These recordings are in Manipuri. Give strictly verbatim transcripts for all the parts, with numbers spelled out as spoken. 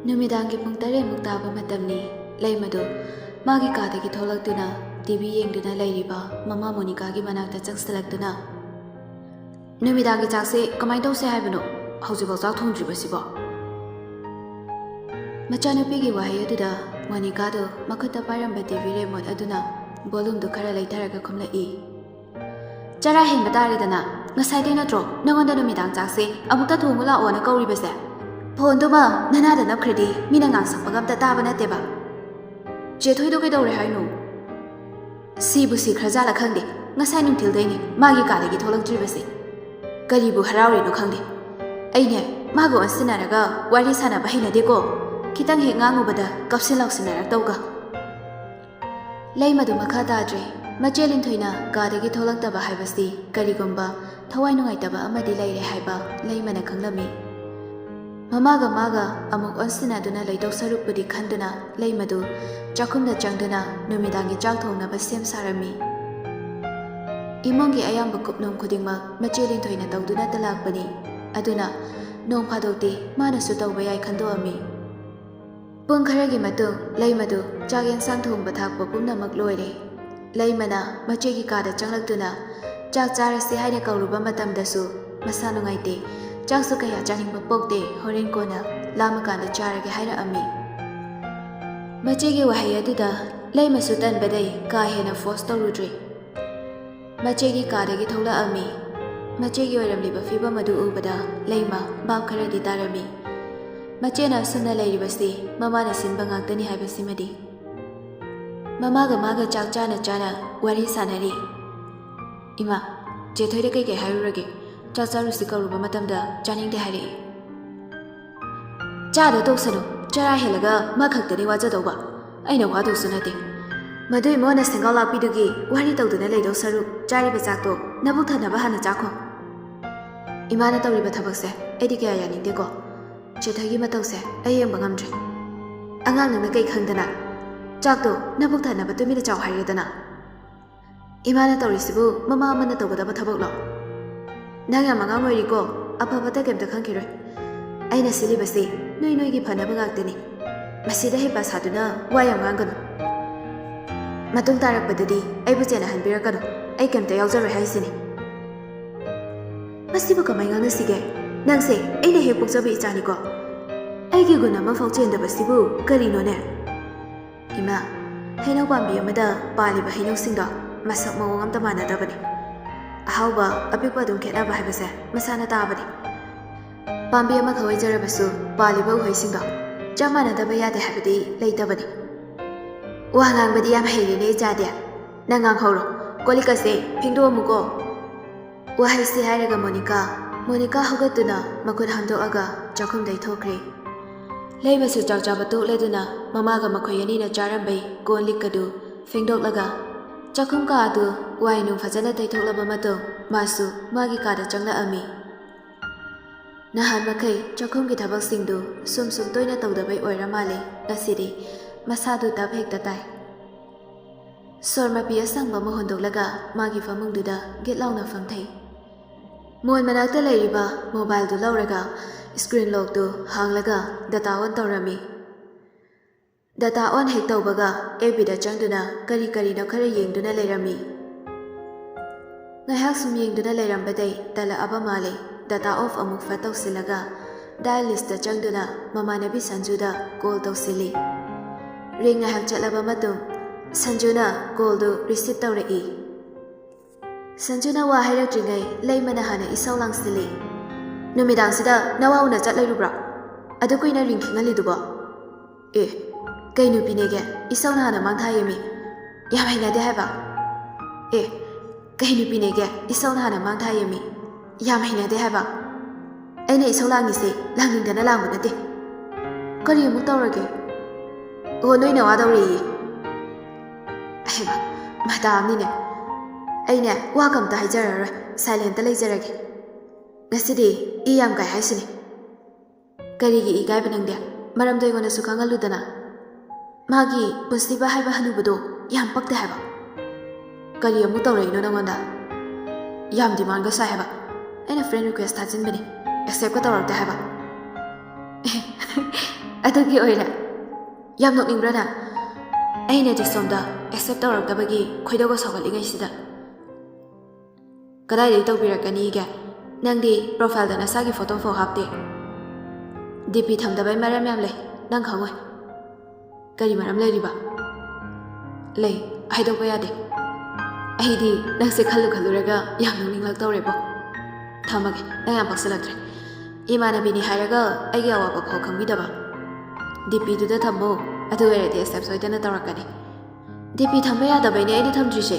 ꯅꯨꯃꯤꯗꯥꯡꯒꯤ ꯄꯨꯡ ꯇꯔꯦꯠꯃꯨꯛ ꯇꯥꯕ ꯃꯇꯝꯅꯤ꯫ ꯂꯩꯃꯗꯨ ꯃꯥꯒꯤ ꯀꯥꯗꯒꯤ ꯊꯣꯛꯂꯛꯇꯨꯅ ꯇꯤ ꯚꯤ ꯌꯦꯡꯗꯨꯅ ꯂꯩꯔꯤꯕ ꯃꯃꯥ ꯃꯣꯅꯤꯀꯥꯒꯤ ꯃꯅꯥꯛꯇ ꯆꯪꯁꯤꯜꯂꯛꯇꯨꯅ, "ꯅꯨꯃꯤꯗꯥꯡꯒꯤ ꯆꯥꯛꯁꯦ ꯀꯃꯥꯏꯅ ꯇꯧꯁꯦ ꯍꯥꯏꯕꯅꯣ? ꯍꯧꯖꯤꯛꯐꯥꯎ ꯆꯥꯛ ꯊꯣꯡꯗ꯭ꯔꯤꯕꯁꯤꯕꯣ?" ꯃꯆꯥꯅꯨꯄꯤꯒꯤ ꯋꯥꯍꯩ ꯑꯗꯨꯗ ꯃꯣꯅꯤꯀꯥꯗꯨ ꯃꯈꯨꯠꯇ ꯄꯥꯏꯔꯝꯕ ꯇꯤ ꯚꯤ ꯔꯤꯃꯣꯠ ꯑꯗꯨꯅ ꯚꯣꯂꯨꯝꯗꯨ ꯈꯔ ꯂꯩꯊꯔꯒ ꯈꯨꯝꯂꯛꯏ꯫ "ꯆꯔꯥ ꯍꯦꯟꯕ ꯇꯥꯔꯦꯗꯅ꯫ ꯉꯁꯥꯏꯗꯩ ꯅꯠꯇ꯭ꯔꯣ ꯅꯉꯣꯟꯗ ꯅꯨꯃꯤꯗꯥꯡ ꯆꯥꯛꯁꯦ ꯑꯃꯨꯛꯇ ꯊꯣꯡꯉꯨ ꯂꯥꯛꯑꯣꯅ ꯀꯧꯔꯤꯕꯁꯦ? ꯐꯣꯟꯗꯨꯃ ꯅꯅꯥꯗ ꯅꯞꯈ꯭ꯔꯗꯤ ꯃꯤꯅ ꯉꯥꯡꯁꯛꯄꯒ ꯑꯝꯇ ꯇꯥꯕ ꯅꯠꯇꯦꯕ꯫ ꯆꯦꯊꯣꯏꯗꯣ ꯀꯩꯗꯧꯔꯦ ꯍꯥꯏꯅꯣ?" "ꯁꯤꯕꯨ ꯁꯤꯈ꯭ꯔꯖꯥꯠꯂ ꯈꯪꯗꯦ, ꯉꯁꯥꯏ ꯅꯨꯡꯊꯤꯜꯗꯩꯅꯤ ꯃꯥꯒꯤ ꯀꯥꯗꯒꯤ ꯊꯣꯛꯂꯛꯇ꯭ꯔꯤꯕꯁꯦ꯫ ꯀꯔꯤꯕꯨ ꯍꯔꯥꯎꯔꯤꯅꯣ ꯈꯪꯗꯦ꯫ ꯑꯩꯅꯦ ꯃꯥꯒ ꯑꯣꯟꯁꯤꯟꯅꯔꯒ ꯋꯥꯔꯤ ꯁꯥꯟꯅꯕ ꯍꯩꯅꯗꯦꯀꯣ꯫ ꯈꯤꯇꯪ ꯍꯦꯛ ꯉꯥꯡꯉꯨꯕꯗ ꯀꯞꯁꯤꯟ ꯂꯥꯎꯁꯤꯟꯅꯔꯛꯇꯧꯒ꯫" ꯂꯩꯃꯗꯨ ꯃꯈꯥ ꯇꯥꯗ꯭ꯔꯦ꯫ ꯃꯆꯦ ꯂꯤꯟꯊꯣꯏꯅ ꯀꯥꯗꯒꯤ ꯊꯣꯛꯂꯛꯇꯕ ꯍꯥꯏꯕꯁꯤ ꯀꯔꯤꯒꯨꯝꯕ ꯊꯋꯥꯏ ꯅꯨꯡꯉꯥꯏꯇꯕ ꯑꯃꯗꯤ ꯂꯩꯔꯦ ꯍꯥꯏꯕ ꯂꯩꯃꯅ ꯈꯪꯂꯝꯃꯤ꯫ ꯃꯃꯥꯒ ꯃꯥꯒ ꯑꯃꯨꯛ ꯑꯣꯟꯁꯤꯟꯅꯗꯨꯅ ꯂꯩꯗꯧ ꯁꯔꯨꯛꯄꯨꯗꯤ ꯈꯟꯗꯨꯅ ꯂꯩꯃꯗꯨ ꯆꯥꯛꯈꯨꯝꯗ ꯆꯪꯗꯨꯅ ꯅꯨꯃꯤꯗꯥꯡꯒꯤ ꯆꯥꯛ ꯊꯣꯡꯅꯕ ꯁꯦꯝ ꯁꯥꯔꯝꯃꯤ꯫ ꯏꯃꯨꯡꯒꯤ ꯑꯌꯥꯝꯕ ꯀꯨꯞꯅꯣꯝ ꯈꯨꯗꯤꯡꯃꯛ ꯃꯆꯦ ꯂꯤꯟꯊꯣꯏꯅ ꯇꯧꯗꯨꯅꯇ ꯂꯥꯛꯄꯅꯤ꯫ ꯑꯗꯨꯅ ꯅꯣꯡ ꯐꯥꯗꯣꯛꯇꯤ ꯃꯥꯅꯁꯨ ꯇꯧꯕ ꯌꯥꯏ ꯈꯟꯗꯣꯛꯑꯝꯃꯤ꯫ ꯄꯨꯡ ꯈꯔꯒꯤ ꯃꯇꯨꯡ ꯂꯩꯃꯗꯨ ꯆꯥꯛ ꯌꯦꯟꯁꯥꯡ ꯊꯣꯡꯕ ꯊꯥꯛꯄ ꯄꯨꯝꯅꯃꯛ ꯂꯣꯏꯔꯦ꯫ ꯂꯩꯃꯅ ꯃꯆꯦꯒꯤ ꯀꯥꯗ ꯆꯪꯂꯛꯇꯨꯅ ꯆꯥꯛ ꯆꯥꯔꯁꯤ ꯍꯥꯏꯅ ꯀꯧꯔꯨꯕ ꯃꯇꯝꯗꯁꯨ ꯃꯁꯥ ꯅꯨꯡꯉꯥꯏꯇꯦ, ꯆꯥꯛꯁꯨ ꯀꯌꯥ ꯆꯥꯅꯤꯡꯕ ꯄꯣꯛꯇꯦ, ꯍꯣꯔꯦꯟ ꯀꯣꯟꯅ ꯂꯥꯝꯃꯀꯥꯟꯗ ꯆꯥꯔꯒꯦ ꯍꯥꯏꯔꯛꯑꯝꯃꯤ꯫ ꯃꯆꯦꯒꯤ ꯋꯥꯍꯩ ꯑꯗꯨꯗ ꯂꯩꯃꯁꯨ ꯇꯟꯕꯗꯩ ꯀꯥ ꯍꯦꯟꯅ ꯐꯣꯔꯁ ꯇꯧꯔꯨꯗ꯭ꯔꯦ꯫ ꯃꯆꯦꯒꯤ ꯀꯥꯗꯒꯤ ꯊꯣꯛꯂꯛꯑꯝꯃꯤ꯫ ꯃꯆꯦꯒꯤ ꯑꯣꯏꯔꯝꯂꯤꯕ ꯐꯤꯕꯝ ꯑꯗꯨ ꯎꯕꯗ ꯂꯩꯃ ꯚꯥꯞ ꯈꯔꯗꯤ ꯇꯥꯔꯝꯃꯤ꯫ ꯃꯆꯦꯅ ꯑꯁꯨꯝꯅ ꯂꯩꯔꯤꯕꯁꯤ ꯃꯃꯥꯅ ꯁꯤꯟꯕ ꯉꯥꯛꯇꯅꯤ ꯍꯥꯏꯕꯁꯤꯃꯗꯤ꯫ ꯃꯃꯥꯒ ꯃꯥꯒ ꯆꯥꯛ ꯆꯥꯅ ꯆꯥꯅ ꯋꯥꯔꯤ ꯁꯥꯟꯅꯔꯤ꯫ "ꯏꯃꯥ, ꯆꯦꯊꯣꯏꯗ ꯀꯩꯀꯩ ꯍꯥꯏꯔꯨꯔꯒꯦ? ꯆꯥꯛ ꯆꯥꯔꯨꯁꯤ ꯀꯧꯔꯨꯕ ꯃꯇꯝꯗ ꯆꯥꯅꯤꯡꯗꯦ ꯍꯥꯏꯔꯛꯏ꯫" "ꯆꯥꯗ ꯇꯣꯛꯁꯅꯨ, ꯆꯔꯥ ꯍꯦꯜꯂꯒ ꯃꯥ ꯈꯛꯇꯅꯤ ꯋꯥꯖꯗꯧꯕ, ꯑꯩꯅ ꯋꯥꯗꯧꯁꯨ ꯅꯠꯇꯦ꯫ ꯃꯗꯨꯏ ꯃꯣꯟꯅ ꯁꯦꯡꯒꯥꯎ ꯂꯥꯛꯄꯤꯗꯨꯒꯤ ꯋꯥꯔꯤ ꯇꯧꯗꯨꯅ ꯂꯩꯗꯧ ꯁꯔꯨꯛ ꯆꯥꯔꯤꯕ ꯆꯥꯛꯇꯣ ꯅꯕꯨꯛ ꯊꯟꯅꯕ ꯍꯥꯟꯅ ꯆꯥꯈꯣ꯫" "ꯏꯃꯥꯅ ꯇꯧꯔꯤꯕ ꯊꯕꯛꯁꯦ ꯑꯩꯗꯤ ꯀꯌꯥ ꯌꯥꯅꯤꯡꯗꯦꯀꯣ꯫ ꯆꯦꯊꯣꯏꯒꯤ ꯃꯇꯧꯁꯦ ꯑꯩ ꯌꯦꯡꯕ ꯉꯝꯗ꯭ꯔꯦ꯫ ꯑꯉꯥꯡ ꯅꯪꯅ ꯀꯩ ꯈꯪꯗꯅ? ꯆꯥꯛꯇꯣ ꯅꯕꯨꯛ ꯊꯟꯅꯕ ꯇꯨꯃꯤꯟꯅ ꯆꯥꯎ ꯍꯥꯏꯔꯦꯗꯅ꯫ ꯏꯃꯥꯅ ꯇꯧꯔꯤꯁꯤꯕꯨ ꯃꯃꯥ ꯑꯃꯅ ꯇꯧꯒꯗꯕ ꯊꯕꯛꯂꯣ? ꯅꯪ ꯌꯥꯝ ꯑꯉꯥꯡ ꯑꯣꯏꯔꯤꯀꯣ, ꯑꯐ ꯐꯠꯇ ꯀꯩꯝꯇ ꯈꯪꯈꯤꯔꯣꯏ꯫ ꯑꯩꯅ ꯁꯤꯜꯂꯤꯕꯁꯤ ꯅꯣꯏ ꯅꯣꯏꯒꯤ ꯐꯅꯕ ꯉꯥꯛꯇꯅꯤ꯫ ꯃꯁꯤꯗ ꯍꯩꯄꯥ ꯁꯥꯗꯨꯅ ꯋꯥ ꯌꯥꯝ ꯉꯥꯡꯒꯅꯨ꯫ ꯃꯇꯨꯡ ꯇꯥꯔꯛꯄꯗꯗꯤ ꯑꯩꯕꯨ ꯆꯦꯟꯅꯍꯟꯕꯤꯔꯛꯀꯅꯨ꯫ ꯑꯩ ꯀꯩꯝꯇ ꯌꯥꯎꯖꯔꯣꯏ ꯍꯥꯏꯁꯤꯅꯤ꯫ ꯃꯁꯤꯕꯨ ꯀꯃꯥꯏ ꯉꯥꯡꯅꯁꯤꯒꯦ? ꯅꯪꯁꯦ ꯑꯩꯅ ꯍꯦꯛ ꯄꯣꯛꯆꯕ ꯏꯆꯥꯅꯤꯀꯣ꯫ ꯑꯩꯒꯤ ꯒꯨꯟ ꯑꯃꯐꯥꯎ ꯆꯦꯟꯗꯕꯁꯤꯕꯨ ꯀꯔꯤꯅꯣꯅꯦ? ꯏꯃꯥ, ꯍꯩꯅꯧ ꯄꯥꯝꯕꯤ ꯑꯃꯗ ꯄꯥꯜꯂꯤꯕ ꯍꯩꯅꯧꯁꯤꯡꯗꯣ ꯃꯁꯛ ꯃꯑꯣꯡ ꯑꯝꯇ ꯃꯥꯟꯅꯗꯕꯅꯤ꯫ ꯑꯍꯥꯎꯕ ꯑꯄꯤꯛꯄ ꯑꯗꯨꯝ ꯈꯦꯠꯅꯕ ꯍꯥꯏꯕꯁꯦ ꯃꯁꯥꯅ ꯇꯥꯕꯅꯤ꯫ ꯄꯥꯝꯕꯤ ꯑꯃꯈꯛ ꯑꯣꯏꯖꯔꯕꯁꯨ ꯄꯥꯜꯂꯤꯕ ꯎꯍꯩꯁꯤꯡꯗꯣ ꯆꯞ ꯃꯥꯟꯅꯗꯕ ꯌꯥꯗꯦ ꯍꯥꯏꯕꯗꯤ ꯂꯩꯇꯕꯅꯤ꯫ ꯋꯥ ꯉꯥꯡꯕꯗꯤ ꯌꯥꯝ ꯍꯩꯔꯦꯅꯦ ꯏꯆꯥꯗꯤ꯫ ꯅꯪ ꯉꯥꯡꯍꯧꯔꯣ, ꯀꯣꯜ ꯂꯤꯛꯀꯁꯦ ꯐꯦꯡꯗꯣꯛꯑꯝꯃꯨꯀꯣ꯫ ꯋꯥꯍꯩꯁꯤ ꯍꯥꯏꯔꯒ ꯃꯣꯅꯤꯀꯥ, ꯃꯣꯅꯤꯀꯥ ꯍꯧꯒꯠꯇꯨꯅ ꯃꯈꯨꯠ ꯍꯥꯝꯗꯣꯛꯑꯒ ꯆꯥꯛꯈꯨꯝꯗꯩ ꯊꯣꯛꯈ꯭ꯔꯦ꯫ ꯂꯩꯃꯁꯨ ꯆꯥꯛ ꯆꯥꯕ ꯇꯣꯛꯂꯗꯨꯅ ꯃꯃꯥꯒ ꯃꯈꯣꯏ ꯑꯅꯤꯅ ꯆꯥꯔꯝꯕꯩ ꯀꯣꯜ ꯂꯤꯛꯀꯗꯨ ꯐꯦꯡꯗꯣꯛꯂꯒ ꯆꯥꯛꯈꯨꯝ ꯀꯥ ꯑꯗꯨ ꯋꯥꯏ ꯅꯨꯡ ꯐꯖꯅ ꯇꯩꯊꯣꯛꯂꯕ ꯃꯇꯨꯡ ꯃꯥꯁꯨ ꯃꯥꯒꯤ ꯀꯥꯗ ꯆꯪꯂꯛꯑꯝꯃꯤ꯫ ꯅꯍꯥꯟ ꯃꯈꯩ ꯆꯥꯛꯈꯨꯝꯒꯤ ꯊꯕꯛꯁꯤꯡꯗꯨ ꯁꯨꯝ ꯁꯨꯝ ꯇꯣꯏꯅ ꯇꯧꯗꯕꯩ ꯑꯣꯏꯔ ꯃꯥꯜꯂꯦ, ꯉꯁꯤꯗꯤ ꯃꯁꯥꯗꯨ ꯇꯞ ꯍꯦꯛꯇ ꯇꯥꯏ꯫ ꯁꯣꯔ ꯃꯄꯤ ꯑꯁꯪꯕ ꯑꯃ ꯍꯣꯟꯗꯣꯛꯂꯒ ꯃꯥꯒꯤ ꯐꯃꯨꯡꯗꯨꯗ ꯒꯤꯠ ꯂꯥꯎꯅ ꯐꯝꯊꯩ꯫ ꯃꯣꯟ ꯃꯅꯥꯛꯇ ꯂꯩꯔꯤꯕ ꯃꯣꯕꯥꯏꯜꯗꯨ ꯂꯧꯔꯒ ꯁ꯭ꯀ꯭ꯔꯤꯟ ꯂꯣꯛꯇꯨ ꯍꯥꯡꯂꯒ ꯗꯇꯥ ꯑꯣꯟ ꯇꯧꯔꯝꯃꯤ꯫ ꯗꯇꯥ ꯑꯣꯟ ꯍꯦꯛ ꯇꯧꯕꯒ ꯑꯦꯐ ꯕꯤꯗ ꯆꯪꯗꯨꯅ ꯀꯔꯤ ꯀꯔꯤꯅꯣ ꯈꯔ ꯌꯦꯡꯗꯨꯅ ꯂꯩꯔꯝꯃꯤ꯫ ꯉꯥꯏꯍꯥꯛ ꯁꯨꯝ ꯌꯦꯡꯗꯨꯅ ꯂꯩꯔꯝꯕꯗꯩ ꯇꯜꯂꯛꯑꯕ ꯃꯥꯜꯂꯦ꯫ ꯗꯇꯥ ꯑꯣꯐ ꯑꯃꯨꯛ ꯐꯠ ꯇꯧꯁꯤꯜꯂꯒ ꯗꯥꯏꯜ ꯂꯤꯁꯇ ꯆꯪꯗꯨꯅ ꯃꯃꯥꯟꯅꯕꯤ ꯁꯟꯖꯨꯗ ꯀꯣꯜ ꯇꯧꯁꯤꯜꯂꯤ꯫ ꯔꯤꯡ ꯉꯥꯏꯍꯥꯛ ꯆꯠꯂꯕ ꯃꯇꯨꯡ ꯁꯟꯖꯨꯅ ꯀꯣꯜꯗꯨ ꯔꯤꯁꯤꯞ ꯇꯧꯔꯛꯏ꯫ ꯁꯟꯖꯨꯅ ꯋꯥ ꯍꯥꯏꯔꯛꯇ꯭ꯔꯤꯉꯩ ꯂꯩꯃꯅ ꯍꯥꯟꯅ ꯏꯁꯧ ꯂꯥꯡꯁꯤꯜꯂꯤ꯫ "ꯅꯨꯃꯤꯗꯥꯡꯁꯤꯗ ꯅꯋꯥ ꯎꯅ ꯆꯠꯂꯣꯏꯔꯨꯕ꯭ꯔꯣ? ꯑꯗꯨ ꯀꯨꯏꯅ ꯔꯤꯡ ꯈꯤꯡꯍꯜꯂꯤꯗꯨꯕꯣ? ꯑꯦ, ꯀꯩ ꯅꯨꯄꯤꯅꯦꯒꯦ ꯏꯁꯧꯅ ꯍꯥꯟꯅ ꯃꯥꯡ ꯊꯥ ꯌꯦꯡꯃꯤ? ꯌꯥꯝ ꯍꯩꯅꯗꯦ ꯍꯥꯏꯕ꯫ ꯑꯦ, ꯀꯩ ꯅꯨꯄꯤꯅꯦꯒꯦ ꯏꯁꯧꯅ ꯍꯥꯟꯅ ꯃꯥꯡ ꯊꯥ ꯌꯦꯡꯃꯤ? ꯌꯥꯝ ꯍꯩꯅꯗꯦ ꯍꯥꯏꯕ꯫ ꯑꯩꯅ ꯏꯁꯧ ꯂꯥꯡꯉꯤꯁꯦ ꯂꯥꯡꯅꯤꯡꯗꯅ ꯂꯥꯡꯕ ꯅꯠꯇꯦ꯫ ꯀꯔꯤ ꯑꯃꯨꯛ ꯇꯧꯔꯒꯦ? ꯑꯣ, ꯅꯣꯏ ꯅꯋꯥꯗꯧꯔꯦꯌꯦ꯫ ꯑꯍꯩꯃ, ꯃꯇꯥ ꯑꯃꯅꯤꯅꯦ꯫ ꯑꯩꯅꯦ, ꯋꯥ ꯀꯝꯇ ꯍꯥꯏꯖꯔꯔꯣꯏ, ꯁꯥꯏꯂꯦꯟꯇ ꯂꯩꯖꯔꯒꯦ꯫ ꯉꯁꯤꯗꯤ ꯏ ꯌꯥꯝ ꯀꯥꯏ ꯍꯥꯏꯁꯤꯅꯦ꯫ ꯀꯔꯤꯒꯤ ꯏ ꯀꯥꯏꯕ ꯅꯪꯗꯤ? ꯃꯔꯝꯗꯣ ꯑꯩꯉꯣꯟꯗꯁꯨ ꯈꯪꯍꯜꯂꯨꯗꯅ꯫ ꯃꯥꯒꯤ ꯄꯨꯟꯁꯤꯕ ꯍꯥꯏꯕ ꯍꯅꯨꯕꯗꯣ ꯌꯥꯝ ꯄꯛꯇꯦ ꯍꯥꯏꯕ꯫ ꯀꯔꯤ ꯑꯃꯨꯛ ꯇꯧꯔꯛꯏꯅꯣ ꯅꯪꯉꯣꯟꯗ? ꯌꯥꯝ ꯗꯤꯃꯥꯟꯒ ꯁꯥꯏ ꯍꯥꯏꯕ꯫ ꯑꯩꯅ ꯐ꯭ꯔꯦꯟ ꯔꯤꯀ꯭ꯋꯦꯁ ꯊꯥꯖꯤꯟꯕꯅꯤ, ꯑꯦꯛꯁꯦꯞꯀ ꯇꯧꯔꯛꯇꯦ ꯍꯥꯏꯕ꯫ ꯑꯗꯨꯒꯤ ꯑꯣꯏꯔꯦ? ꯌꯥꯝ ꯅꯣꯛꯅꯤꯡꯕ꯭ꯔꯥ ꯅꯪ? ꯑꯩꯅꯗꯤ ꯁꯣꯝꯗ ꯑꯦꯛꯁꯦꯞ ꯇꯧꯔꯛꯇꯕꯒꯤ ꯈꯣꯏꯗꯧꯒ ꯁꯥꯎꯒꯠꯂꯤꯉꯩꯁꯤꯗ꯫ ꯀꯗꯥꯏꯗꯒꯤ ꯇꯧꯕꯤꯔꯛꯀꯅꯤꯒꯦ? ꯅꯪꯗꯤ ꯄ꯭ꯔꯣꯐꯥꯏꯜꯗ ꯅꯁꯥꯒꯤ ꯐꯣꯇꯣ ꯐꯥꯎ ꯍꯥꯞꯇꯦ꯫ ꯗꯤ ꯄꯤ ꯊꯝꯗꯕꯩ ꯃꯔꯝ ꯌꯥꯝ ꯂꯩ, ꯅꯪ ꯈꯪꯉꯣꯏ꯫ ꯀꯔꯤ ꯃꯔꯝ ꯂꯩꯔꯤꯕ? ꯂꯩ, ꯍꯥꯏꯗꯣꯛꯄ ꯌꯥꯗꯦ꯫ ꯑꯩꯗꯤ ꯅꯪꯁꯦ ꯈꯜꯂꯨ ꯈꯜꯂꯨꯔꯒ ꯌꯥꯝ ꯅꯣꯛꯅꯤꯡꯂꯛꯇꯧꯔꯦꯕꯣ꯫ ꯊꯝꯃꯒꯦ, ꯅꯪ ꯌꯥꯝ ꯄꯛꯁꯤꯜꯂꯛꯇ꯭ꯔꯦ꯫ ꯏꯃꯥꯟꯅꯕꯤꯅꯤ ꯍꯥꯏꯔꯒ ꯑꯩꯒꯤ ꯑꯋꯥꯕ ꯐꯥꯎ ꯈꯪꯕꯤꯗꯕ꯫ ꯗꯤ ꯄꯤꯗꯨꯗ ꯊꯝꯃꯣ, ꯑꯗꯨ ꯑꯣꯏꯔꯗꯤ ꯑꯦꯛꯁꯦꯞ ꯁꯣꯏꯗꯅ ꯇꯧꯔꯛꯀꯅꯤ꯫ ꯗꯤ ꯄꯤ ꯊꯝꯕ ꯌꯥꯗꯕꯩꯅꯦ ꯑꯩꯅ ꯊꯝꯗ꯭ꯔꯤꯁꯦ꯫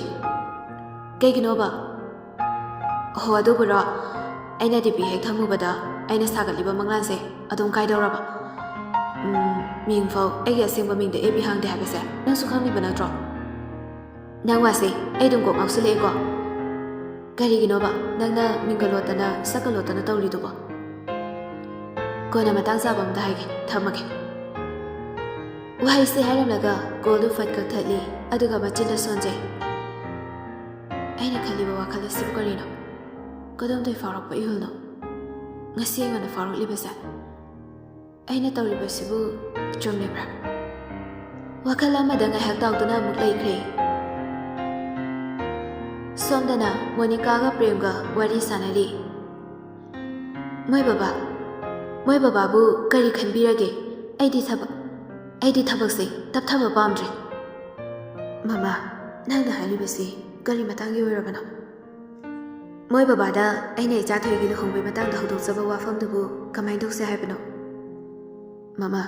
ꯀꯩꯒꯤꯅꯣꯕ? ꯑꯣꯍꯣ, ꯑꯗꯨꯕꯨꯔꯣ? ꯑꯩꯅ ꯗꯤ ꯄꯤ ꯍꯦꯛ ꯊꯝꯃꯨꯕꯗ ꯑꯩꯅ ꯁꯥꯒꯠꯂꯤꯕ ꯃꯪꯂꯥꯟꯁꯦ ꯑꯗꯨꯝ ꯀꯥꯏꯗꯧꯔꯕ? ꯎꯝ, ꯃꯤꯡꯐꯥꯎ ꯑꯩꯒꯤ ꯑꯁꯦꯡꯕ ꯃꯤꯡꯗ ꯑꯦꯞ ꯏꯍꯥꯡꯗꯦ ꯍꯥꯏꯕꯁꯦ ꯅꯪꯁꯨ ꯈꯪꯉꯤꯕ ꯅꯠꯇ꯭ꯔꯣ? ꯅꯪ ꯋꯥꯁꯦ ꯑꯩ ꯑꯗꯨꯝ ꯀꯣꯛ ꯉꯥꯎꯁꯤꯜꯂꯛꯑꯦꯀꯣ꯫ ꯀꯔꯤꯒꯤꯅꯣꯕ ꯅꯪꯅ ꯃꯤꯡꯒ ꯂꯣꯠꯇꯅ ꯁꯛꯀ ꯂꯣꯠꯇꯅ ꯇꯧꯔꯤꯗꯨꯕꯣ? ꯀꯣꯟꯅ ꯃꯇꯥꯡ ꯆꯥꯕ ꯑꯝꯗ ꯍꯥꯏꯒꯦ, ꯊꯝꯃꯒꯦ꯫ ꯋꯥꯍꯩꯁꯦ ꯍꯥꯏꯔꯝꯂꯒ ꯀꯣꯜꯗꯨ ꯐꯠ ꯀꯛꯊꯠꯂꯤ, ꯑꯗꯨꯒ ꯃꯆꯤꯟꯗ ꯁꯣꯟꯖꯩ꯫ ꯑꯩꯅ ꯈꯜꯂꯤꯕ ꯋꯥꯈꯜ ꯑꯁꯤꯕꯨ ꯀꯔꯤꯅꯣ? ꯀꯗꯣꯝꯗꯩ ꯐꯥꯎꯔꯛꯄ ꯏꯍꯨꯜꯅꯣ ꯉꯁꯤ ꯑꯩꯉꯣꯟꯗ ꯐꯥꯎꯔꯛꯂꯤꯕꯁꯦ? ꯑꯩꯅ ꯇꯧꯔꯤꯕꯁꯤꯕꯨ ꯆꯨꯝꯂꯤꯕ꯭ꯔꯥ? ꯋꯥꯈꯜ ꯑꯃꯗ ꯉꯥꯏꯍꯥꯛ ꯇꯥꯎꯗꯨꯅ ꯑꯃꯨꯛ ꯂꯩꯈ꯭ꯔꯦ꯫ ꯁꯣꯝꯗꯅ ꯃꯣꯅꯤꯀꯥꯒ ꯄ꯭ꯔꯦꯝꯒ ꯋꯥꯔꯤ ꯁꯥꯟꯅꯔꯤ꯫ "ꯃꯣꯏ ꯕꯕꯥ, ꯃꯣꯏ ꯕꯕꯥꯕꯨ ꯀꯔꯤ ꯈꯟꯕꯤꯔꯒꯦ? ꯑꯩꯗꯤ ꯊꯕꯛ, ꯑꯩꯗꯤ ꯊꯕꯛꯁꯦ ꯇꯞꯊꯕ ꯄꯥꯝꯗ꯭ꯔꯦ꯫" "ꯃꯃꯥ, ꯅꯪꯅ ꯍꯥꯏꯔꯤꯕꯁꯤ ꯀꯔꯤ ꯃꯇꯥꯡꯒꯤ ꯑꯣꯏꯔꯕꯅꯣ?" "ꯃꯣꯏ ꯕꯕꯥꯗ ꯑꯩꯅ ꯏꯆꯥ ꯊꯣꯏꯒꯤ ꯂꯨꯍꯣꯡꯕꯒꯤ ꯃꯇꯥꯡꯗ ꯍꯧꯗꯣꯛꯆꯕ ꯋꯥꯐꯝꯗꯨꯕꯨ ꯀꯃꯥꯏꯅ ꯇꯧꯁꯦ ꯍꯥꯏꯕꯅꯣ?" "ꯃꯃꯥ,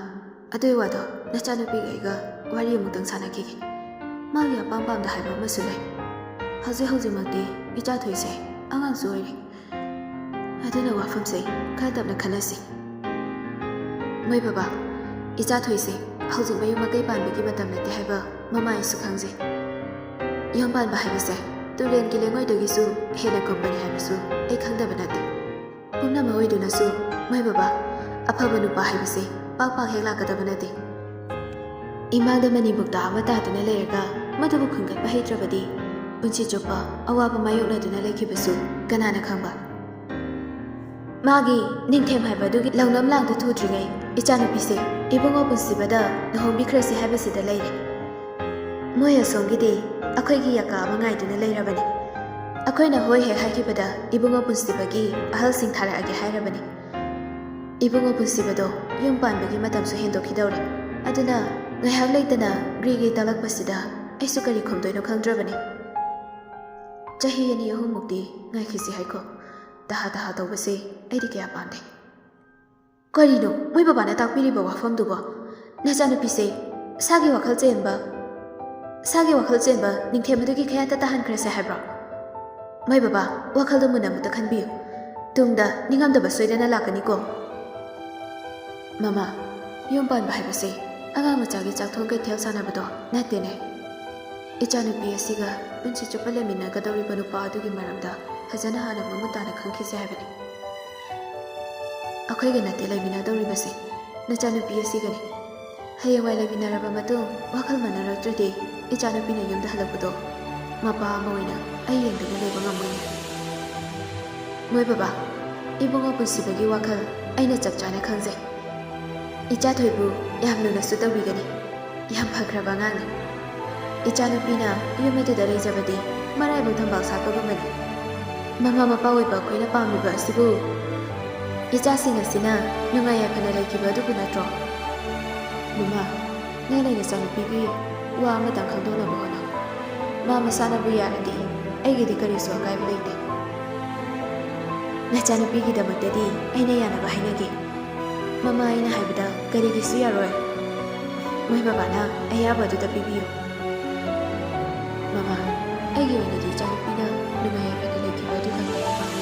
ꯑꯗꯨꯒꯤ ꯋꯥꯗꯣ ꯅꯆꯥꯅꯨꯄꯤꯒ ꯑꯩꯒ ꯋꯥꯔꯤ ꯑꯃꯨꯛꯇꯪ ꯁꯥꯟꯅꯈꯤꯒꯦ꯫ ꯃꯥꯒꯤ ꯑꯄꯥꯝ ꯄꯥꯝꯗ ꯍꯥꯏꯕ ꯑꯃꯁꯨ ꯂꯩ꯫ ꯍꯧꯖꯤꯛ ꯍꯧꯖꯤꯛꯃꯛꯇꯤ ꯏꯆꯥ ꯊꯣꯏꯁꯦ ꯑꯉꯥꯡꯁꯨ ꯑꯣꯏꯔꯤ꯫ ꯑꯗꯨꯅ ꯋꯥꯐꯝꯁꯦ ꯈꯔ ꯇꯞꯅ ꯈꯟꯅꯁꯤ꯫" "ꯃꯣꯏ ꯕꯕꯥ, ꯏꯆꯥ ꯊꯣꯏꯁꯦ ꯍꯧꯖꯤꯛ ꯃꯌꯨꯝ ꯃꯀꯩ ꯄꯥꯟꯕꯒꯤ ꯃꯇꯝ ꯅꯠꯇꯦ ꯍꯥꯏꯕ ꯃꯃꯥ ꯑꯩꯁꯨ ꯈꯪꯖꯩ꯫ ꯌꯨꯝ ꯄꯥꯟꯕ ꯍꯥꯏꯕꯁꯦ ꯇꯨꯔꯦꯟꯒꯤ ꯂꯩꯉꯣꯏꯗꯒꯤꯁꯨ ꯍꯦꯟꯅ ꯀꯨꯞꯄꯅꯤ ꯍꯥꯏꯕꯁꯨ ꯑꯩ ꯈꯪꯗꯕ ꯅꯠꯇꯦ꯫ ꯄꯨꯝꯅꯃꯛ ꯑꯣꯏꯗꯨꯅꯁꯨ ꯃꯣꯏ ꯕꯕꯥ, ꯑꯐꯕ ꯅꯨꯄꯥ ꯍꯥꯏꯕꯁꯦ ꯄꯥꯛ ꯄꯥꯛ ꯍꯦꯛ ꯂꯥꯛꯀꯗꯕ ꯅꯠꯇꯦ꯫ ꯏꯃꯥꯡꯗ ꯃꯅꯤ ꯃꯨꯛꯇꯥ ꯑꯃ ꯇꯥꯗꯨꯅ ꯂꯩꯔꯒ ꯃꯗꯨꯕꯨ ꯈꯨꯟꯒꯠꯄ ꯍꯩꯇ꯭ꯔꯕꯗꯤ ꯄꯨꯟꯁꯤ ꯆꯨꯞꯄ ꯑꯋꯥꯕ ꯃꯥꯌꯣꯛꯅꯗꯨꯅ ꯂꯩꯈꯤꯕꯁꯨ ꯀꯅꯥꯅ ꯈꯪꯕ?" ꯃꯥꯒꯤ ꯅꯤꯡꯊꯦꯝ ꯍꯥꯏꯕ ꯑꯗꯨꯒꯤ ꯂꯧꯅꯝ ꯂꯥꯡꯗꯨ ꯊꯨꯗ꯭ꯔꯤꯉꯩ ꯏꯆꯥꯅꯨꯄꯤꯁꯦ ꯏꯕꯨꯡꯉꯣ ꯄꯨꯟꯁꯤꯕꯗ ꯂꯨꯍꯣꯡꯕꯤꯈ꯭ꯔꯁꯤ ꯍꯥꯏꯕꯁꯤꯗ ꯂꯩꯔꯦ꯫ ꯃꯣꯏ ꯑꯁꯣꯝꯒꯤꯗꯤ ꯑꯩꯈꯣꯏꯒꯤ ꯌꯥꯀꯥ ꯑꯃ ꯉꯥꯏꯗꯨꯅ ꯂꯩꯔꯕꯅꯤ꯫ ꯑꯩꯈꯣꯏꯅ ꯍꯣꯏ ꯍꯦꯛ ꯍꯥꯏꯈꯤꯕꯗ ꯏꯕꯨꯡꯉꯣ ꯄꯨꯟꯁꯤꯕꯒꯤ ꯑꯍꯜꯁꯤꯡ ꯊꯥꯔꯛꯑꯒꯦ ꯍꯥꯏꯔꯕꯅꯤ꯫ ꯏꯕꯨꯡꯉꯣ ꯄꯨꯟꯁꯤꯕꯗꯣ ꯌꯨꯝ ꯄꯥꯟꯕꯒꯤ ꯃꯇꯝꯁꯨ ꯍꯦꯟꯗꯣꯛꯈꯤꯗꯧꯔꯦ꯫ ꯑꯗꯨꯅ ꯉꯥꯏꯍꯥꯛ ꯂꯩꯇꯅ ꯒ꯭ꯔꯤ ꯒ꯭ꯔꯤ ꯇꯛꯂꯛꯄꯁꯤꯗ ꯑꯩꯁꯨ ꯀꯔꯤ ꯈꯨꯝꯗꯣꯏꯅꯣ ꯈꯪꯗ꯭ꯔꯕꯅꯤ꯫ ꯆꯍꯤ ꯑꯅꯤ ꯑꯍꯨꯝꯃꯨꯛꯇꯤ ꯉꯥꯏꯈꯤꯁꯤ ꯍꯥꯏꯈꯣ꯫ ꯇꯍꯥ ꯇꯍꯥ ꯇꯧꯕꯁꯦ ꯑꯩꯗꯤ ꯀꯌꯥ ꯄꯥꯝꯗꯦ꯫ ꯀꯔꯤꯅꯣ ꯃꯣꯏ ꯕꯕꯥꯅ ꯇꯥꯛꯄꯤꯔꯤꯕ ꯋꯥꯐꯝꯗꯨꯕꯣ? ꯅꯆꯥꯅꯨꯄꯤꯁꯦ ꯁꯥꯒꯤ ꯋꯥꯈꯜ ꯆꯦꯟꯕ, ꯁꯥꯒꯤ ꯋꯥꯈꯜ ꯆꯦꯟꯕ ꯅꯤꯡꯊꯦꯝ ꯑꯗꯨꯒꯤ ꯈꯌꯥꯠꯇ ꯇꯥꯍꯟꯈ꯭ꯔꯁꯦ ꯍꯥꯏꯕ꯭ꯔꯣ? ꯃꯣꯏ ꯕꯕꯥ, ꯋꯥꯈꯜꯗꯣ ꯃꯨꯟꯅ ꯑꯃꯨꯛꯇ ꯈꯟꯕꯤꯌꯨ꯫ ꯇꯨꯡꯗ ꯅꯤꯡꯉꯝꯗꯕ ꯁꯣꯏꯗꯅ ꯂꯥꯛꯀꯅꯤꯀꯣ꯫ ꯃꯃꯥ, ꯌꯨꯝ ꯄꯥꯟꯕ ꯍꯥꯏꯕꯁꯦ ꯑꯉꯥꯡ ꯃꯆꯥꯒꯤ ꯆꯥꯛꯊꯣꯡ ꯀꯩꯊꯦꯜ ꯁꯥꯟꯅꯕꯗꯣ ꯅꯠꯇꯦꯅꯦ꯫ ꯏꯆꯥꯅꯨꯄꯤ ꯑꯁꯤꯒ ꯄꯨꯟꯁꯤ ꯆꯨꯞꯄ ꯂꯩꯃꯤꯟꯅꯒꯗꯧꯔꯤꯕ ꯅꯨꯄꯥ ꯑꯗꯨꯒꯤ ꯃꯔꯝꯗ ꯐꯖꯅ ꯍꯥꯟꯅ ꯃꯃꯨꯠ ꯇꯥꯅ ꯈꯪꯈꯤꯁꯦ ꯍꯥꯏꯕꯅꯤ꯫ ꯑꯩꯈꯣꯏꯒ ꯅꯠꯇꯦ ꯂꯩꯃꯤꯟꯅꯗꯧꯔꯤꯕꯁꯦ, ꯅꯆꯥꯅꯨꯄꯤ ꯑꯁꯤꯒꯅꯤ꯫ ꯍꯌꯦꯡꯋꯥꯏ ꯂꯩꯃꯤꯟꯅꯔꯕ ꯃꯇꯨꯡ ꯋꯥꯈꯜ ꯃꯥꯟꯅꯔꯛꯇ꯭ꯔꯗꯤ ꯏꯆꯥꯅꯨꯄꯤꯅ ꯌꯨꯝꯗ ꯍꯜꯂꯛꯄꯗꯣ ꯃꯄꯥ ꯑꯃ ꯑꯣꯏꯅ ꯑꯩ ꯌꯦꯡꯗꯨꯅ ꯂꯩꯕ ꯉꯝꯃꯣꯏꯅꯦ꯫ ꯃꯣꯏ ꯕꯕꯥ, ꯏꯕꯨꯡꯉꯣ ꯄꯨꯟꯁꯤꯕꯒꯤ ꯋꯥꯈꯜ ꯑꯩꯅ ꯆꯞ ꯆꯥꯅ ꯈꯪꯖꯩ꯫ ꯏꯆꯥ ꯊꯣꯏꯕꯨ ꯌꯥꯝ ꯂꯨꯅꯁꯨ ꯇꯧꯕꯤꯒꯅꯤ꯫ ꯌꯥꯝ ꯐꯈ꯭ꯔꯕ ꯑꯉꯥꯡꯅꯤ꯫ ꯏꯆꯥꯅꯨꯄꯤꯅ ꯌꯨꯝ ꯑꯗꯨꯗ ꯂꯩꯖꯕꯗꯤ ꯃꯔꯥꯏꯕꯛ ꯊꯝꯕꯥꯜ ꯁꯥꯠꯄꯒꯨꯝꯕꯅꯤ꯫ ꯃꯃꯥ ꯃꯄꯥ ꯑꯣꯏꯕ ꯑꯩꯈꯣꯏꯅ ꯄꯥꯝꯂꯤꯕ ꯑꯁꯤꯕꯨ ꯏꯆꯥꯁꯤꯡ ꯑꯁꯤꯅ ꯅꯨꯡꯉꯥꯏ ꯌꯥꯏꯐꯅ ꯂꯩꯈꯤꯕ ꯑꯗꯨꯕꯨ ꯅꯠꯇ꯭ꯔꯣ? ꯃꯃꯥ, ꯅꯪꯅ ꯅꯆꯥꯅꯨꯄꯤꯒꯤ ꯋꯥ ꯑꯃꯇꯪ ꯈꯪꯗꯣꯛꯅꯕ ꯍꯣꯠꯅꯧ꯫ ꯃꯥ ꯃꯁꯥꯅꯕꯨ ꯌꯥꯔꯗꯤ ꯑꯩꯒꯤꯗꯤ ꯀꯔꯤꯁꯨ ꯑꯀꯥꯏꯕ ꯂꯩꯇꯦ꯫ ꯅꯆꯥꯅꯨꯄꯤꯒꯤꯗꯃꯛꯇꯗꯤ ꯑꯩꯅ ꯌꯥꯅꯕ ꯍꯥꯏꯅꯒꯦ꯫ ꯃꯃꯥ, ꯑꯩꯅ ꯍꯥꯏꯕꯗ ꯀꯔꯤꯒꯤꯁꯨ ꯌꯥꯔꯣꯏ꯫ ꯃꯣꯏ ꯕꯕꯥꯅ ꯑꯌꯥꯕꯗꯨꯗ ꯄꯤꯕꯤꯌꯨ꯫ ꯃꯃꯥ, ꯑꯩꯒꯤ ꯑꯣꯏꯅꯗꯤ ꯏꯆꯥꯅꯨꯄꯤꯅ ꯅꯨꯡꯉꯥꯏ ꯌꯥꯏꯐꯅ ꯂꯩꯈꯤꯕ ꯑꯗꯨ ꯈꯛꯇꯃꯛ ꯄꯥꯝꯃꯤ꯫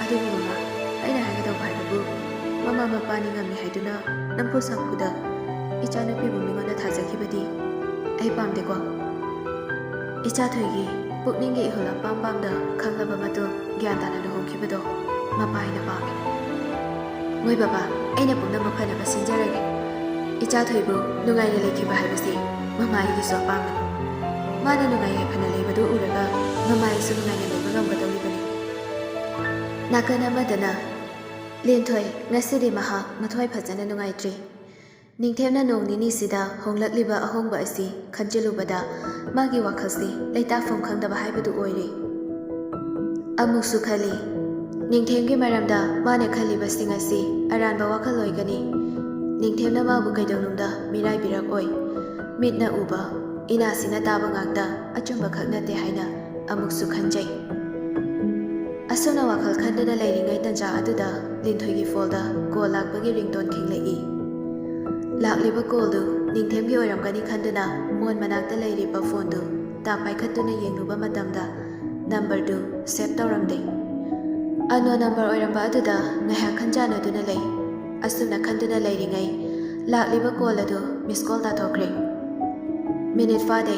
ꯑꯗꯨꯕꯨ ꯃꯃꯥ, ꯑꯩꯅ ꯍꯥꯏꯒꯗꯧꯕ ꯍꯥꯏꯕꯕꯨ, ꯃꯃꯥ ꯃꯄꯥ ꯅꯤꯡꯉꯝꯃꯤ ꯍꯥꯏꯗꯨꯅ ꯅꯝꯐꯨ ꯁꯥꯐꯨꯗ ꯏꯆꯥꯅꯨꯄꯤꯕꯨ ꯃꯤꯉꯣꯟꯗ ꯊꯥꯖꯈꯤꯕꯗꯤ ꯑꯩ ꯄꯥꯝꯗꯦꯀꯣ꯫ ꯏꯆꯥ ꯊꯣꯏꯒꯤ ꯄꯨꯛꯅꯤꯡꯒꯤ ꯏꯍꯨꯜ ꯑꯄꯥꯝ ꯄꯥꯝꯗ ꯈꯪꯂꯕ ꯃꯇꯨꯡ ꯒ꯭ꯌꯥꯟ ꯇꯥꯅ ꯂꯨꯍꯣꯡꯈꯤꯕꯗꯣ ꯃꯄꯥ ꯑꯩꯅ ꯄꯥꯝꯃꯤ꯫ ꯃꯣꯏ ꯕꯕꯥ, ꯑꯩꯅ ꯄꯨꯝꯅꯃꯛ ꯐꯅꯕ ꯁꯤꯟꯖꯔꯒꯦ꯫ ꯏꯆꯥ ꯊꯣꯏꯕꯨ ꯅꯨꯡꯉꯥꯏꯅ ꯂꯩꯈꯤꯕ ꯍꯥꯏꯕꯁꯤ ꯃꯃꯥ ꯑꯩꯒꯤꯁꯨ ꯑꯄꯥꯝꯕꯅꯤ꯫ ꯃꯥꯅ ꯅꯨꯡꯉꯥꯏ ꯌꯥꯏꯐꯅ ꯂꯩꯕꯗꯨ ꯎꯔꯒ ꯃꯃꯥ ꯑꯩꯁꯨ ꯅꯨꯡꯉꯥꯏꯅ ꯂꯩꯕ ꯉꯝꯒꯗꯧꯔꯤꯕꯅꯤ꯫ ꯅꯥꯀꯟ ꯑꯃꯗꯅ, "ꯂꯦꯟꯊꯣꯏ, ꯉꯁꯤꯗꯤ ꯃꯍꯥꯛ ꯃꯊ꯭ꯋꯥꯏ ꯐꯖꯅ ꯅꯨꯡꯉꯥꯏꯇ꯭ꯔꯤ꯫ ꯅꯤꯡꯊꯦꯝꯅ ꯅꯣꯡ ꯅꯤꯅꯤꯁꯤꯗ ꯍꯣꯡꯂꯛꯂꯤꯕ ꯑꯍꯣꯡꯕ ꯑꯁꯤ ꯈꯟꯖꯤꯜꯂꯨꯕꯗ ꯃꯥꯒꯤ ꯋꯥꯈꯜꯁꯤ ꯂꯩꯇꯥꯐꯝ ꯈꯪꯗꯕ ꯍꯥꯏꯕꯗꯨ ꯑꯣꯏꯔꯦ꯫ ꯑꯃꯨꯛꯁꯨ ꯈꯜꯂꯤ, ꯅꯤꯡꯊꯦꯝꯒꯤ ꯃꯔꯝꯗ ꯃꯥꯅ ꯈꯜꯂꯤꯕꯁꯤꯡ ꯑꯁꯤ ꯑꯔꯥꯟꯕ ꯋꯥꯈꯜ ꯑꯣꯏꯒꯅꯤ꯫ ꯅꯤꯡꯊꯦꯝꯅ ꯃꯥꯕꯨ ꯀꯩꯗꯧꯅꯨꯡꯗ ꯃꯤꯔꯥꯏꯕꯤꯔꯛꯑꯣꯏ꯫ ꯃꯤꯠꯅ ꯎꯕ, ꯏꯅꯥꯁꯤꯅ ꯇꯥꯕ ꯉꯥꯛꯇ ꯑꯆꯨꯝꯕ ꯈꯛ ꯅꯠꯇꯦ ꯍꯥꯏꯅ ꯑꯃꯨꯛꯁꯨ ꯈꯟꯖꯩ"꯫ ꯑꯁꯨꯝꯅ ꯋꯥꯈꯜ ꯈꯟꯗꯨꯅ ꯂꯩꯔꯤꯉꯩ ꯇꯟꯖꯥ ꯑꯗꯨꯗ ꯂꯤꯟꯊꯣꯏꯒꯤ ꯐꯣꯟꯗ ꯀꯣꯜ ꯂꯥꯛꯄꯒꯤ ꯔꯤꯡꯇꯣꯟ ꯈꯤꯡꯂꯛꯏ꯫ ꯂꯥꯛꯂꯤꯕ ꯀꯣꯜꯗꯨ ꯅꯤꯡꯊꯦꯝꯒꯤ ꯑꯣꯏꯔꯝꯒꯅꯤ ꯈꯟꯗꯨꯅ ꯃꯣꯟ ꯃꯅꯥꯛꯇ ꯂꯩꯔꯤꯕ ꯐꯣꯟꯗꯨ ꯇꯥꯞ ꯄꯥꯏꯈꯠꯇꯨꯅ ꯌꯦꯡꯂꯨꯕ ꯃꯇꯝꯗ ꯅꯝꯕꯔꯗꯨ ꯁꯦꯚ ꯇꯧꯔꯝꯗꯦ꯫ ꯑꯟꯅꯣꯟ ꯅꯝꯕꯔ ꯑꯣꯏꯔꯝꯕ ꯑꯗꯨꯗ ꯉꯥꯏꯍꯥꯛ ꯈꯟꯖꯥꯟꯅꯗꯨꯅ ꯂꯩ꯫ ꯑꯁꯨꯝꯅ ꯈꯟꯗꯨꯅ ꯂꯩꯔꯤꯉꯩ ꯂꯥꯛꯂꯤꯕ ꯀꯣꯜ ꯑꯗꯨ ꯃꯤꯁ ꯀꯣꯜ ꯇꯥꯊꯣꯛꯈ꯭ꯔꯦ꯫ ꯃꯤꯅꯤꯠ ꯐꯥꯗꯦ,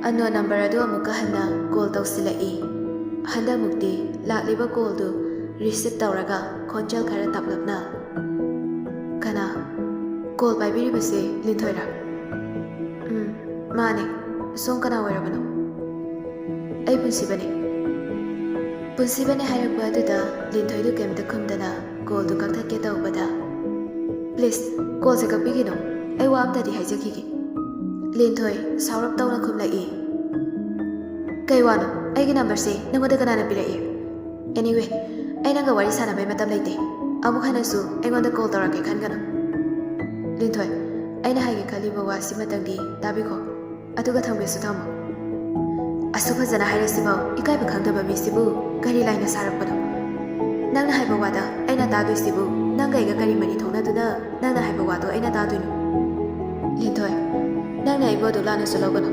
ꯑꯟꯅꯣꯟ ꯅꯝꯕꯔ ꯑꯗꯨ ꯑꯃꯨꯛꯀ ꯍꯟꯅ ꯀꯣꯜ ꯇꯧꯁꯤꯜꯂꯛꯏ꯫ ꯍꯟꯗꯛꯃꯨꯛꯇꯤ ꯂꯥꯛꯂꯤꯕ ꯀꯣꯜꯗꯨ ꯔꯤꯁꯤꯞ ꯇꯧꯔꯒ ꯈꯣꯟꯖꯦꯜ ꯈꯔ ꯇꯞꯂꯞꯅ, "ꯀꯅꯥ? ꯀꯣꯜ ꯄꯥꯏꯕꯤꯔꯤꯕꯁꯦ ꯂꯤꯟꯊꯣꯏꯔꯥ?" "ꯎꯝ, ꯃꯥꯅꯦ꯫ ꯁꯣꯝ ꯀꯅꯥ ꯑꯣꯏꯔꯕꯅꯣ?" "ꯑꯩ ꯄꯨꯟꯁꯤꯕꯅꯦ"꯫ ꯄꯨꯟꯁꯤꯕꯅꯦ ꯍꯥꯏꯔꯛꯄ ꯑꯗꯨꯗ ꯂꯤꯟꯊꯣꯏꯗꯨ ꯀꯩꯝꯇ ꯈꯨꯝꯗꯅ ꯀꯣꯜꯗꯨ ꯀꯛꯊꯠꯀꯦ ꯇꯧꯕꯗ, "ꯄ꯭ꯂꯤꯖ, ꯀꯣꯜꯁꯦ ꯀꯛꯄꯤꯒꯅꯨ꯫ ꯑꯩ ꯋꯥ ꯑꯝꯇꯗꯤ ꯍꯥꯏꯖꯈꯤꯒꯦ"꯫ ꯂꯤꯟꯊꯣꯏ ꯁꯥꯎꯔꯞ ꯇꯧꯅ ꯈꯨꯝꯂꯛꯏ꯫ "ꯀꯩ ꯋꯥꯅꯣ? ꯑꯩꯒꯤ ꯅꯝꯕꯔꯁꯦ ꯅꯪꯉꯣꯟꯗ ꯀꯅꯥꯅ ꯄꯤꯔꯛꯏ? ꯑꯦꯅꯤꯋꯦ, ꯑꯩ ꯅꯪꯒ ꯋꯥꯔꯤ ꯁꯥꯟꯅꯕꯩ ꯃꯇꯝ ꯂꯩꯇꯦ꯫ ꯑꯃꯨꯛ ꯍꯟꯅꯁꯨ ꯑꯩꯉꯣꯟꯗ ꯀꯣꯜ ꯇꯧꯔꯛꯀꯦ ꯈꯟꯒꯅꯨ"꯫ "ꯂꯤꯟꯊꯣꯏ, ꯑꯩꯅ ꯍꯥꯏꯒꯦ ꯈꯜꯂꯤꯕ ꯋꯥꯁꯤꯃꯇꯪꯗꯤ ꯇꯥꯕꯤꯈꯣ, ꯑꯗꯨꯒ ꯊꯝꯒꯦꯁꯨ ꯊꯝꯃꯣ"꯫ "ꯑꯁꯨꯛ ꯐꯖꯅ ꯍꯥꯏꯔꯁꯤꯐꯥꯎ ꯏꯀꯥꯏꯕ ꯈꯪꯗꯕ ꯃꯤꯁꯤꯕꯨ ꯀꯔꯤ ꯂꯥꯏꯅ ꯁꯥꯔꯛꯄꯅꯣ? ꯅꯪꯅ ꯍꯥꯏꯕ ꯋꯥꯗ ꯑꯩꯅ ꯇꯥꯗꯣꯏꯁꯤꯕꯨ ꯅꯪꯒ ꯑꯩꯒ ꯀꯔꯤ ꯃꯔꯤ ꯊꯣꯛꯅꯗꯨꯅ ꯅꯪꯅ ꯍꯥꯏꯕ ꯋꯥꯗꯣ ꯑꯩꯅ ꯇꯥꯗꯣꯏꯅꯣ? ꯂꯤꯟꯊꯣꯏ, ꯅꯪꯅ ꯑꯩꯕꯨ ꯑꯗꯨ ꯂꯥꯟꯅꯁꯨ ꯂꯧꯒꯅꯨ꯫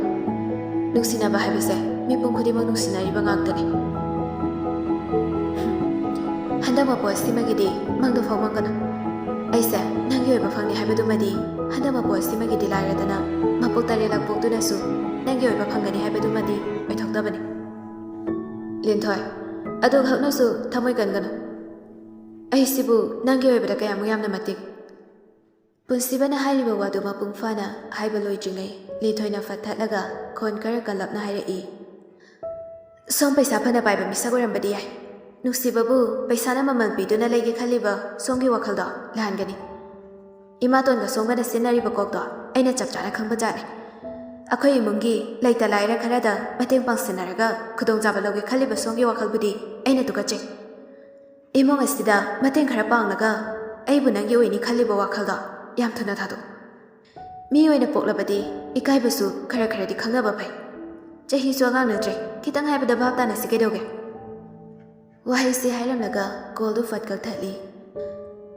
ꯅꯨꯡꯁꯤꯅꯕ ꯍꯥꯏꯕꯁꯦ ꯃꯤꯄꯨꯝ ꯈꯨꯗꯤꯡꯃꯛ ꯅꯨꯡꯁꯤꯅꯔꯤꯕ ꯉꯥꯛꯇꯅꯤ"꯫ "ꯍꯟꯗꯛ ꯃꯄꯣ ꯑꯁꯤꯃꯒꯤꯗꯤ ꯃꯪꯗ ꯐꯥꯎ ꯃꯪꯒꯅꯨ꯫ ꯑꯩꯁꯦ ꯅꯪꯒꯤ ꯑꯣꯏꯕ ꯐꯪꯅꯤ ꯍꯥꯏꯕꯗꯨꯃꯗꯤ ꯍꯟꯗꯛ ꯃꯄꯣ ꯑꯁꯤꯃꯒꯤꯗꯤ ꯂꯥꯏꯔꯗꯅ ꯃꯄꯣꯛ ꯇꯔꯦꯠꯂꯛ ꯄꯣꯛꯇꯨꯅꯁꯨ ꯅꯪꯒꯤ ꯑꯣꯏꯕ ꯐꯪꯒꯅꯤ ꯍꯥꯏꯕꯗꯨꯃꯗꯤ ꯑꯣꯏꯊꯣꯛꯇꯕꯅꯤ"꯫ ꯂꯤꯟꯊꯣꯏ, ꯑꯗꯨꯈꯛꯅꯁꯨ ꯊꯃꯣꯏ ꯀꯟꯒꯅꯨ꯫ ꯑꯩꯁꯤꯕꯨ ꯅꯪꯒꯤ ꯑꯣꯏꯕꯗ ꯀꯌꯥꯃꯨꯛ ꯌꯥꯝꯅ ꯃꯇꯤꯛ꯫ ꯄꯨꯟꯁꯤꯕꯅ ꯍꯥꯏꯔꯤꯕ ꯋꯥꯗꯨ ꯃꯄꯨꯡ ꯐꯥꯅ ꯍꯥꯏꯕ ꯂꯣꯏꯗ꯭ꯔꯤꯉꯩ ꯂꯤꯟꯊꯣꯏꯅ ꯐꯠ ꯊꯠꯂꯒ ꯈꯣꯟ ꯈꯔ ꯀꯜꯂꯞꯅ ꯍꯥꯏꯔꯛꯏ꯫ "ꯁꯣꯝ ꯄꯩꯁꯥ ꯐꯅ ꯄꯥꯏꯕ ꯃꯤꯁꯛ ꯑꯣꯏꯔꯝꯕꯗꯤ ꯌꯥꯏ, ꯅꯨꯡꯁꯤꯕꯕꯨ ꯄꯩꯁꯥꯅ ꯃꯃꯜ ꯄꯤꯗꯨꯅ ꯂꯩꯒꯦ ꯈꯜꯂꯤꯕ ꯁꯣꯝꯒꯤ ꯋꯥꯈꯜꯗꯣ ꯂꯥꯟꯒꯅꯤ꯫ ꯏꯃꯥꯇꯣꯟꯒ ꯁꯣꯝꯒꯅ ꯁꯤꯖꯤꯟꯅꯔꯤꯕ ꯀꯣꯛꯇꯣ ꯑꯩꯅ ꯆꯞ ꯆꯥꯅ ꯈꯪꯕꯖꯥꯠꯅꯤ꯫ ꯑꯩꯈꯣꯏ ꯏꯃꯨꯡꯒꯤ ꯂꯩꯇ ꯂꯥꯏꯔ ꯈꯔꯗ ꯃꯇꯦꯡ ꯄꯥꯡꯁꯤꯟꯅꯔꯒ ꯈꯨꯗꯣꯡꯆꯥꯕ ꯂꯧꯒꯦ ꯈꯜꯂꯤꯕ ꯁꯣꯝꯒꯤ ꯋꯥꯈꯜꯕꯨꯗꯤ ꯑꯩꯅ ꯇꯨꯀꯠꯆꯩ꯫ ꯏꯃꯨꯡ ꯑꯁꯤꯗ ꯃꯇꯦꯡ ꯈꯔ ꯄꯥꯡꯂꯒ ꯑꯩꯕꯨ ꯅꯪꯒꯤ ꯑꯣꯏꯅꯤ ꯈꯜꯂꯤꯕ ꯋꯥꯈꯜꯗꯣ ꯌꯥꯝ ꯊꯨꯅ ꯊꯥꯗꯣꯛꯎ꯫ ꯃꯤ ꯑꯣꯏꯅ ꯄꯣꯛꯂꯕꯗꯤ ꯏꯀꯥꯏꯕꯁꯨ ꯈꯔ ꯈꯔꯗꯤ ꯈꯪꯅꯕ ꯐꯩ꯫ ꯆꯍꯤꯁꯨ ꯑꯉꯥꯡ ꯅꯠꯇ꯭ꯔꯦ, ꯈꯤꯇꯪ ꯍꯥꯏꯕꯗ ꯚꯥꯞ ꯇꯥꯅꯁꯤ ꯀꯩꯗꯧꯒꯦ? ꯋꯥꯍꯩꯁꯤ ꯍꯥꯏꯔꯝꯂꯒ ꯀꯣꯜꯗꯨ ꯐꯠ ꯀꯛꯊꯠꯂꯤ꯫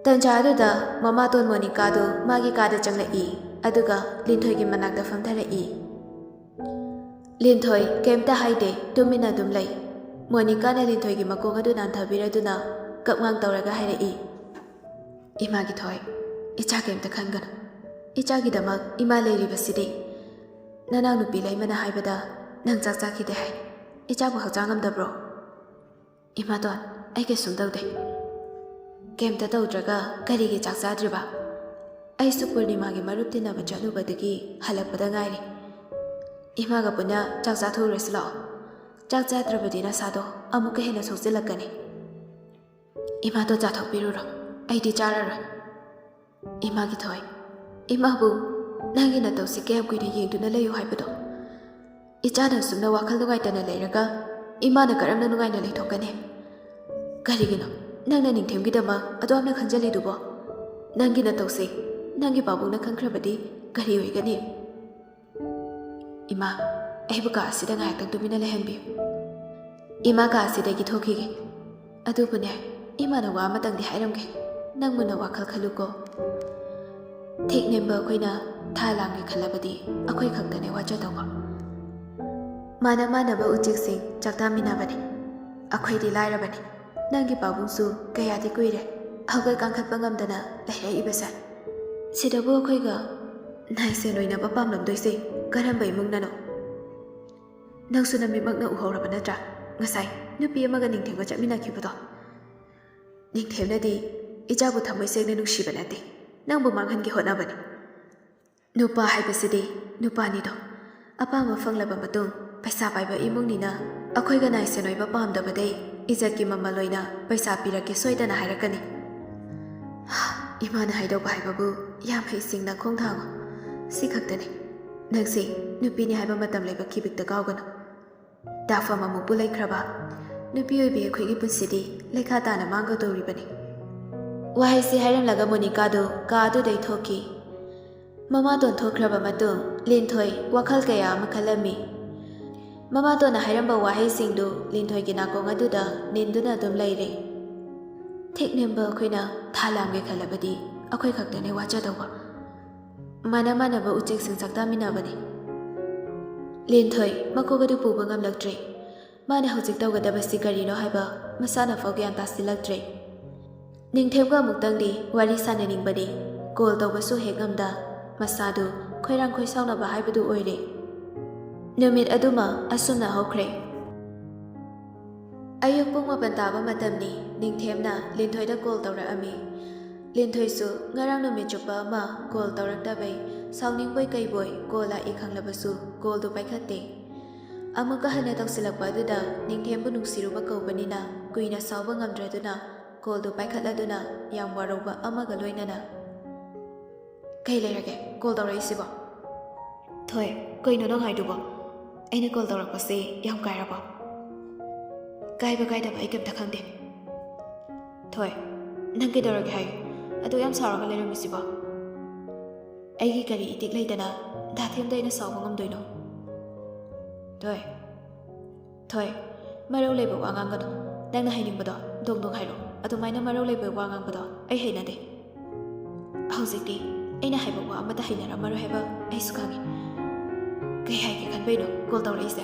ꯇꯟꯖꯥ ꯑꯗꯨꯗ ꯃꯃꯥꯇꯣꯟ ꯃꯣꯅꯤꯀꯥꯗꯨ ꯃꯥꯒꯤ ꯀꯥꯗ ꯆꯪꯂꯛꯏ, ꯑꯗꯨꯒ ꯂꯤꯟꯊꯣꯏꯒꯤ ꯃꯅꯥꯛꯇ ꯐꯝꯊꯔꯛꯏ꯫ ꯂꯤꯟꯊꯣꯏ ꯀꯩꯝꯇ ꯍꯥꯏꯗꯦ, ꯇꯨꯃꯤꯟꯅ ꯑꯗꯨꯝ ꯂꯩ꯫ ꯃꯣꯅꯤꯀꯥꯅ ꯂꯤꯟꯊꯣꯏꯒꯤ ꯃꯀꯣꯛ ꯑꯗꯨ ꯅꯥꯟꯊꯕꯤꯔꯗꯨꯅ ꯀꯞꯉꯥꯡ ꯇꯧꯔꯒ ꯍꯥꯏꯔꯛꯏ, "ꯏꯃꯥꯒꯤ ꯊꯣꯏ, ꯏꯆꯥ ꯀꯩꯝꯇ ꯈꯟꯒꯅꯨ꯫ ꯏꯆꯥꯒꯤꯗꯃꯛ ꯏꯃꯥ ꯂꯩꯔꯤꯕꯁꯤꯗꯤ꯫ ꯅꯅꯥꯎꯅꯨꯄꯤ ꯂꯩꯃꯅ ꯍꯥꯏꯕꯗ ꯅꯪ ꯆꯥꯛ ꯆꯥꯈꯤꯗꯦ ꯍꯥꯏ꯫ ꯏꯆꯥꯕꯨ ꯍꯛꯆꯥꯡ ꯉꯝꯗꯕ꯭ꯔꯣ?" "ꯏꯃꯥꯇꯣꯟ, ꯑꯩ ꯀꯩꯁꯨꯝ ꯇꯧꯗꯦ꯫" "ꯀꯩꯝꯇ ꯇꯧꯗ꯭ꯔꯒ ꯀꯔꯤꯒꯤ ꯆꯥꯛ ꯆꯥꯗ꯭ꯔꯤꯕ?" "ꯑꯩꯁꯨ ꯄꯨꯔꯅꯤꯃꯥꯒꯤ ꯃꯔꯨꯞ ꯇꯤꯟꯅꯕ ꯆꯠꯂꯨꯕꯗꯒꯤ ꯍꯜꯂꯛꯄꯗ ꯉꯥꯏꯔꯤ꯫ ꯏꯃꯥꯒ ꯄꯨꯟꯅ ꯆꯥꯛ ꯆꯥꯊꯣꯛꯎꯔꯁꯤ ꯂꯥꯛꯑꯣ꯫ ꯆꯥꯛ ꯆꯥꯗ꯭ꯔꯕꯗꯤ ꯅꯁꯥꯗꯣ ꯑꯃꯨꯛꯀ ꯍꯦꯟꯅ ꯁꯣꯛꯆꯤꯜꯂꯛꯀꯅꯤ꯫" "ꯏꯃꯥꯇꯣꯟ, ꯆꯥꯊꯣꯛꯄꯤꯔꯨꯔꯣ, ꯑꯩꯗꯤ ꯆꯥꯔꯔꯣꯏ꯫" "ꯏꯃꯥꯒꯤ ꯊꯣꯏ, ꯏꯃꯥꯕꯨ ꯅꯪꯒꯤ ꯅꯇꯧꯁꯤ ꯀꯌꯥꯝ ꯀꯨꯏꯅ ꯌꯦꯡꯗꯨꯅ ꯂꯩꯌꯨ ꯍꯥꯏꯕꯅꯣ? ꯏꯆꯥꯅ ꯑꯁꯨꯝꯅ ꯋꯥꯈꯜ ꯅꯨꯡꯉꯥꯏꯇꯅ ꯂꯩꯔꯒ ꯏꯃꯥꯅ ꯀꯔꯝꯅ ꯅꯨꯡꯉꯥꯏꯅ ꯂꯩꯊꯣꯛꯀꯅꯤ? ꯀꯔꯤꯒꯤꯅꯣ ꯅꯪꯅ ꯅꯤꯡꯊꯦꯝꯒꯤꯗꯃꯛ ꯑꯗꯨꯌꯥꯝꯅ ꯈꯟꯖꯜꯂꯤꯗꯨꯕꯣ? ꯅꯪꯒꯤ ꯅꯇꯧꯁꯤ ꯅꯪꯒꯤ ꯄꯥꯕꯨꯡꯅ ꯈꯪꯈ꯭ꯔꯕꯗꯤ ꯀꯔꯤ ꯑꯣꯏꯒꯅꯤ?" "ꯏꯃꯥ, ꯑꯩꯕꯨ ꯀꯥ ꯑꯁꯤꯗ ꯉꯥꯏꯍꯥꯛꯇꯪ ꯇꯨꯃꯤꯟꯅ ꯂꯩꯍꯟꯕꯤꯌꯨ꯫ ꯏꯃꯥ ꯀꯥ ꯑꯁꯤꯗꯒꯤ ꯊꯣꯛꯈꯤꯒꯦ꯫ ꯑꯗꯨꯕꯨꯅꯦ, ꯏꯃꯥꯅ ꯋꯥ ꯑꯃꯇꯪꯗꯤ ꯍꯥꯏꯔꯝꯒꯦ꯫ ꯅꯪ ꯃꯨꯟꯅ ꯋꯥꯈꯜ ꯈꯜꯂꯨꯀꯣ꯫ ꯊꯦꯛꯅꯦꯝꯕ ꯑꯩꯈꯣꯏꯅ ꯊꯥ ꯂꯥꯡꯒꯦ ꯈꯜꯂꯕꯗꯤ ꯑꯩꯈꯣꯏ ꯈꯛꯇꯅꯦ ꯋꯥꯖꯗꯧꯕ꯫ ꯃꯥꯅ ꯃꯥꯟꯅꯕ ꯎꯆꯦꯛꯁꯤꯡ ꯆꯥꯛꯇꯥꯃꯤꯟꯅꯕꯅꯤ꯫ ꯑꯩꯈꯣꯏꯗꯤ ꯂꯥꯏꯔꯕꯅꯤ꯫ ꯅꯪꯒꯤ ꯄꯥꯕꯨꯡꯁꯨ ꯀꯌꯥꯗꯤ ꯀꯨꯏꯔꯦ ꯍꯧꯒꯠ ꯀꯥꯡꯈꯠꯄ ꯉꯝꯗꯅ ꯂꯩꯔꯛꯏꯕꯁꯦ꯫ ꯁꯤꯗꯕꯨ ꯑꯩꯈꯣꯏꯒ ꯅꯥꯏꯁꯦꯟ ꯑꯣꯏꯅꯕ ꯄꯥꯝꯂꯝꯗꯣꯏꯁꯦ ꯀꯔꯝꯕ ꯏꯃꯨꯡꯅꯅꯣ? ꯅꯪꯁꯨ ꯅꯃꯤꯠꯃꯛꯅ ꯎꯍꯧꯔꯕ ꯅꯠꯇ꯭ꯔꯥ, ꯉꯁꯥꯏ ꯅꯨꯄꯤ ꯑꯃꯒ ꯅꯤꯡꯊꯦꯝꯒ ꯆꯠꯃꯤꯟꯅꯈꯤꯕꯗꯣ? ꯅꯤꯡꯊꯦꯝꯅꯗꯤ ꯏꯆꯥꯕꯨ ꯊꯃꯣꯏ ꯁꯦꯡꯅ ꯅꯨꯡꯁꯤꯕ ꯅꯠꯇꯦ, ꯅꯪꯕꯨ ꯃꯥꯡꯍꯟꯒꯦ ꯍꯣꯠꯅꯕꯅꯤ꯫ ꯅꯨꯄꯥ ꯍꯥꯏꯕꯁꯤꯗꯤ ꯅꯨꯄꯥꯅꯤꯗꯣ꯫ ꯑꯄꯥꯝꯕ ꯐꯪꯂꯕ ꯃꯇꯨꯡ, ꯄꯩꯁꯥ ꯄꯥꯏꯕ ꯏꯃꯨꯡꯅꯤꯅ ꯑꯩꯈꯣꯏꯒ ꯅꯥꯏꯁꯦꯟ ꯑꯣꯏꯕ ꯄꯥꯝꯗꯕꯗꯩ ꯏꯖꯠꯀꯤ ꯃꯃꯜ ꯑꯣꯏꯅ ꯄꯩꯁꯥ ꯄꯤꯔꯛꯀꯦ ꯁꯣꯏꯗꯅ ꯍꯥꯏꯔꯛꯀꯅꯤ꯫ ꯏꯃꯥꯅ ꯍꯥꯏꯗꯧꯕ ꯍꯥꯏꯕꯕꯨ ꯌꯥꯝ ꯍꯩꯁꯤꯡꯅ ꯈꯣꯡ ꯊꯥꯡꯉꯨ꯫ ꯁꯤ ꯈꯛꯇꯅꯤ꯫ ꯅꯪꯁꯦ ꯅꯨꯄꯤꯅꯤ ꯍꯥꯏꯕ ꯃꯇꯝ ꯂꯩꯕ ꯈꯤꯕꯤꯛꯇ ꯀꯥꯎꯒꯅꯨ꯫ ꯇꯥꯐꯝ ꯑꯃꯨꯛꯄꯨ ꯂꯩꯈ꯭ꯔꯕ? ꯅꯨꯄꯤ ꯑꯣꯏꯕꯤ ꯑꯩꯈꯣꯏꯒꯤ ꯄꯨꯟꯁꯤꯗꯤ ꯂꯩꯈꯥ ꯇꯥꯅ ꯃꯥꯡꯒꯗꯧꯔꯤꯕꯅꯤ꯫ ꯋꯥꯍꯩꯁꯤ ꯍꯥꯏꯔꯝꯂꯒ ꯃꯣꯅꯤꯀꯥꯗꯨ ꯀꯥ ꯑꯗꯨꯗꯩ ꯊꯣꯛꯈꯤ꯫ ꯃꯃꯥꯇꯣꯟ ꯊꯣꯛꯈ꯭ꯔꯕ ꯃꯇꯨꯡ ꯂꯤꯟꯊꯣꯏ ꯋꯥꯈꯜ ꯀꯌꯥ ꯑꯃ ꯈꯜꯂꯝꯃꯤ꯫ ꯃꯃꯥꯇꯣꯟꯅ ꯍꯥꯏꯔꯝꯕ ꯋꯥꯍꯩꯁꯤꯡꯗꯨ ꯂꯤꯟꯊꯣꯏꯒꯤ ꯅꯥꯀꯣꯡ ꯑꯗꯨꯗ ꯅꯤꯟꯗꯨꯅ ꯑꯗꯨꯝ ꯂꯩꯔꯦ꯫ ꯊꯦꯛꯅꯦꯝꯕ ꯑꯩꯈꯣꯏꯅ ꯊꯥ ꯂꯥꯝꯒꯦ ꯈꯜꯂꯕꯗꯤ ꯑꯩꯈꯣꯏ ꯈꯛꯇꯅꯤ ꯋꯥꯖꯗꯧꯕ꯫ ꯃꯥꯟꯅ ꯃꯥꯟꯅꯕ ꯎꯆꯦꯛꯁꯤꯡ ꯆꯥꯛꯇꯥꯃꯤꯟꯅꯕꯅꯤ꯫ ꯂꯤꯟꯊꯣꯏ ꯃꯀꯣꯛ ꯑꯗꯨ ꯄꯨꯕ ꯉꯝꯂꯛꯇ꯭ꯔꯦ꯫ ꯃꯥꯅ ꯍꯧꯖꯤꯛ ꯇꯧꯒꯗꯕꯁꯤ ꯀꯔꯤꯅꯣ ꯍꯥꯏꯕ ꯃꯁꯥꯅ ꯐꯥꯎ ꯒ꯭ꯌꯥꯟ ꯇꯥꯁꯤꯜꯂꯛꯇ꯭ꯔꯦ꯫ ꯅꯤꯡꯊꯦꯝꯒ ꯑꯃꯨꯛꯇꯪꯗꯤ ꯋꯥꯔꯤ ꯁꯥꯟꯅꯅꯤꯡꯕꯅꯤ꯫ ꯀꯣꯜ ꯇꯧꯕꯁꯨ ꯍꯦꯛ ꯉꯝꯗ, ꯃꯁꯥꯗꯨ ꯈꯣꯏꯔꯥꯡ ꯈꯣꯏꯁꯥꯎꯅꯕ ꯍꯥꯏꯕꯗꯨ ꯑꯣꯏꯔꯦ꯫ ꯅꯨꯃꯤꯠ ꯑꯗꯨꯃ ꯑꯁꯨꯝꯅ ꯍꯧꯈ꯭ꯔꯦ꯫ ꯑꯌꯨꯛ ꯄꯨꯡ ꯃꯥꯄꯟ ꯇꯥꯕ ꯃꯇꯝꯅꯤ꯫ ꯅꯤꯡꯊꯦꯝꯅ ꯂꯤꯟꯊꯣꯏꯗ ꯀꯣꯜ ꯇꯧꯔꯛꯑꯝꯃꯤ꯫ ꯂꯤꯟꯊꯣꯏꯁꯨ ꯉꯔꯥꯡ ꯅꯨꯃꯤꯠ ꯆꯨꯞꯄ ꯑꯃ ꯀꯣꯜ ꯇꯧꯔꯛꯇꯕꯩ ꯁꯥꯎꯅꯤꯡꯕꯣꯏ ꯀꯩꯕꯣꯏ ꯀꯣꯜ ꯂꯥꯛꯏ ꯈꯪꯂꯕꯁꯨ ꯀꯣꯜꯗꯨ ꯄꯥꯏꯈꯠꯇꯦ꯫ ꯑꯃꯨꯛꯀ ꯍꯟꯅ ꯇꯧꯁꯤꯜꯂꯛꯄ ꯑꯗꯨꯗ ꯅꯤꯡꯊꯦꯝꯕꯨ ꯅꯨꯡꯁꯤꯔꯨꯕ ꯀꯧꯕꯅꯤꯅ ꯀꯨꯏꯅ ꯁꯥꯎꯕ ꯉꯝꯗ꯭ꯔꯗꯨꯅ ꯀꯣꯜꯗꯨ ꯄꯥꯏꯈꯠꯂꯗꯨꯅ ꯌꯥꯝ ꯋꯥꯔꯧꯕ ꯑꯃꯒ ꯂꯣꯏꯅꯅ, "ꯀꯩ ꯂꯩꯔꯒꯦ ꯀꯣꯜ ꯇꯧꯔꯛꯏꯁꯤꯕꯣ?" "ꯊꯣꯏ, ꯀꯩꯅꯣ ꯅꯪ ꯍꯥꯏꯗꯨꯕꯣ? ꯑꯩꯅ ꯀꯣꯜ ꯇꯧꯔꯛꯄꯁꯦ ꯌꯥꯝ ꯀꯥꯏꯔꯕꯣ?" "ꯀꯥꯏꯕ ꯀꯥꯏꯗꯕ ꯑꯩ ꯀꯩꯝꯇ ꯈꯪꯗꯦ꯫" "ꯊꯣꯏ, ꯅꯪ ꯀꯩꯗꯧꯔꯒꯦ ꯍꯥꯏꯌꯨ? ꯑꯗꯨ ꯌꯥꯝ ꯁꯥꯎꯔꯒ ꯂꯩꯔꯝꯃꯤꯁꯤꯕꯣ?" "ꯑꯩꯒꯤ ꯀꯔꯤ ꯏꯇꯤꯛ ꯂꯩꯗꯅ ꯗꯥ ꯊꯦꯝꯗ ꯑꯩꯅ ꯁꯥꯎꯕ ꯉꯝꯗꯣꯏꯅꯣ?" "ꯊꯣꯏ, ꯊꯣꯏ, ꯃꯔꯧ ꯂꯩꯕ ꯋꯥ ꯉꯥꯡꯒꯅꯨ꯫ ꯅꯪꯅ ꯍꯥꯏꯅꯤꯡꯕꯗꯣ ꯗꯣꯡ ꯗꯣꯡ ꯍꯥꯏꯔꯣ꯫ ꯑꯗꯨꯃꯥꯏꯅ ꯃꯔꯧ ꯂꯩꯕ ꯋꯥ ꯉꯥꯡꯕꯗꯣ ꯑꯩ ꯍꯩꯅꯗꯦ꯫ ꯍꯧꯖꯤꯛꯇꯤ ꯑꯩꯅ ꯍꯥꯏꯕ ꯋꯥ ꯑꯃꯠꯇ ꯍꯩꯅꯔꯝꯃꯔꯣꯏ ꯍꯥꯏꯕ ꯑꯩꯁꯨ ꯈꯪꯉꯤ꯫ ꯀꯩ ꯍꯥꯏꯒꯦ ꯈꯟꯕꯩꯅꯣ ꯀꯣꯜ ꯇꯧꯔꯛꯏꯁꯦ?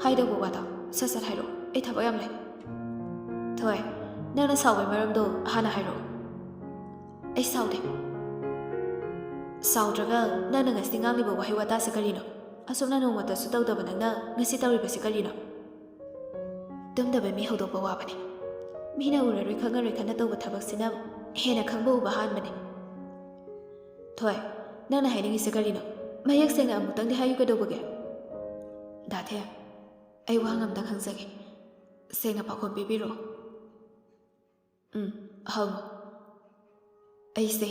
ꯍꯥꯏꯗꯧꯕ ꯋꯥꯗꯣ ꯁꯠ ꯁꯠ ꯍꯥꯏꯔꯣ꯫ ꯑꯩ ꯊꯕꯛ ꯌꯥꯝ ꯂꯩ꯫" "ꯊꯣꯏ, ꯅꯪꯅ ꯁꯥꯎꯕꯩ ꯃꯔꯝꯗꯣ ꯍꯥꯟꯅ ꯍꯥꯏꯔꯛꯑꯣ꯫" "ꯑꯩ ꯁꯥꯎꯗꯦ꯫" "ꯁꯥꯎꯗ꯭ꯔꯒ ꯅꯪꯅ ꯉꯁꯤ ꯉꯥꯡꯂꯤꯕ ꯋꯥꯍꯩ ꯋꯥꯇꯥꯁꯦ ꯀꯔꯤꯅꯣ? ꯑꯁꯨꯝꯅ ꯅꯣꯡꯃꯇꯁꯨ ꯇꯧꯗꯕ ꯅꯪꯅ ꯉꯁꯤ ꯇꯧꯔꯤꯕꯁꯤ ꯀꯔꯤꯅꯣ?" "ꯇꯨꯝꯗꯕ ꯃꯤ ꯍꯧꯗꯣꯛꯄ ꯋꯥꯕꯅꯤ꯫ ꯃꯤꯅ ꯎꯔꯔꯣꯏ ꯈꯪꯉꯔꯣꯏ ꯈꯟꯅ ꯇꯧꯕ ꯊꯕꯛꯁꯤꯅ ꯍꯦꯟꯅ ꯈꯪꯕ ꯎꯕ ꯍꯥꯟꯕꯅꯤ꯫" "ꯊꯣꯏ, ꯅꯪꯅ ꯍꯥꯏꯅꯤꯡꯉꯤꯁꯦ ꯀꯔꯤꯅꯣ? ꯃꯌꯦꯛ ꯁꯦꯡꯅ ꯑꯃꯨꯛꯇꯪꯗꯤ ꯍꯥꯏꯌꯨ ꯀꯩꯗꯧꯕꯒꯦ?" "ꯗꯥ ꯊꯦꯝ, ꯑꯩ ꯋꯥ ꯑꯃꯇ ꯈꯪꯖꯒꯦ꯫ ꯁꯦꯡꯅ ꯄꯥꯎꯈꯨꯝ ꯄꯤꯕꯤꯔꯛꯑꯣ꯫ ꯎꯝ, ꯍꯪꯉꯨ꯫ ꯑꯩꯁꯦ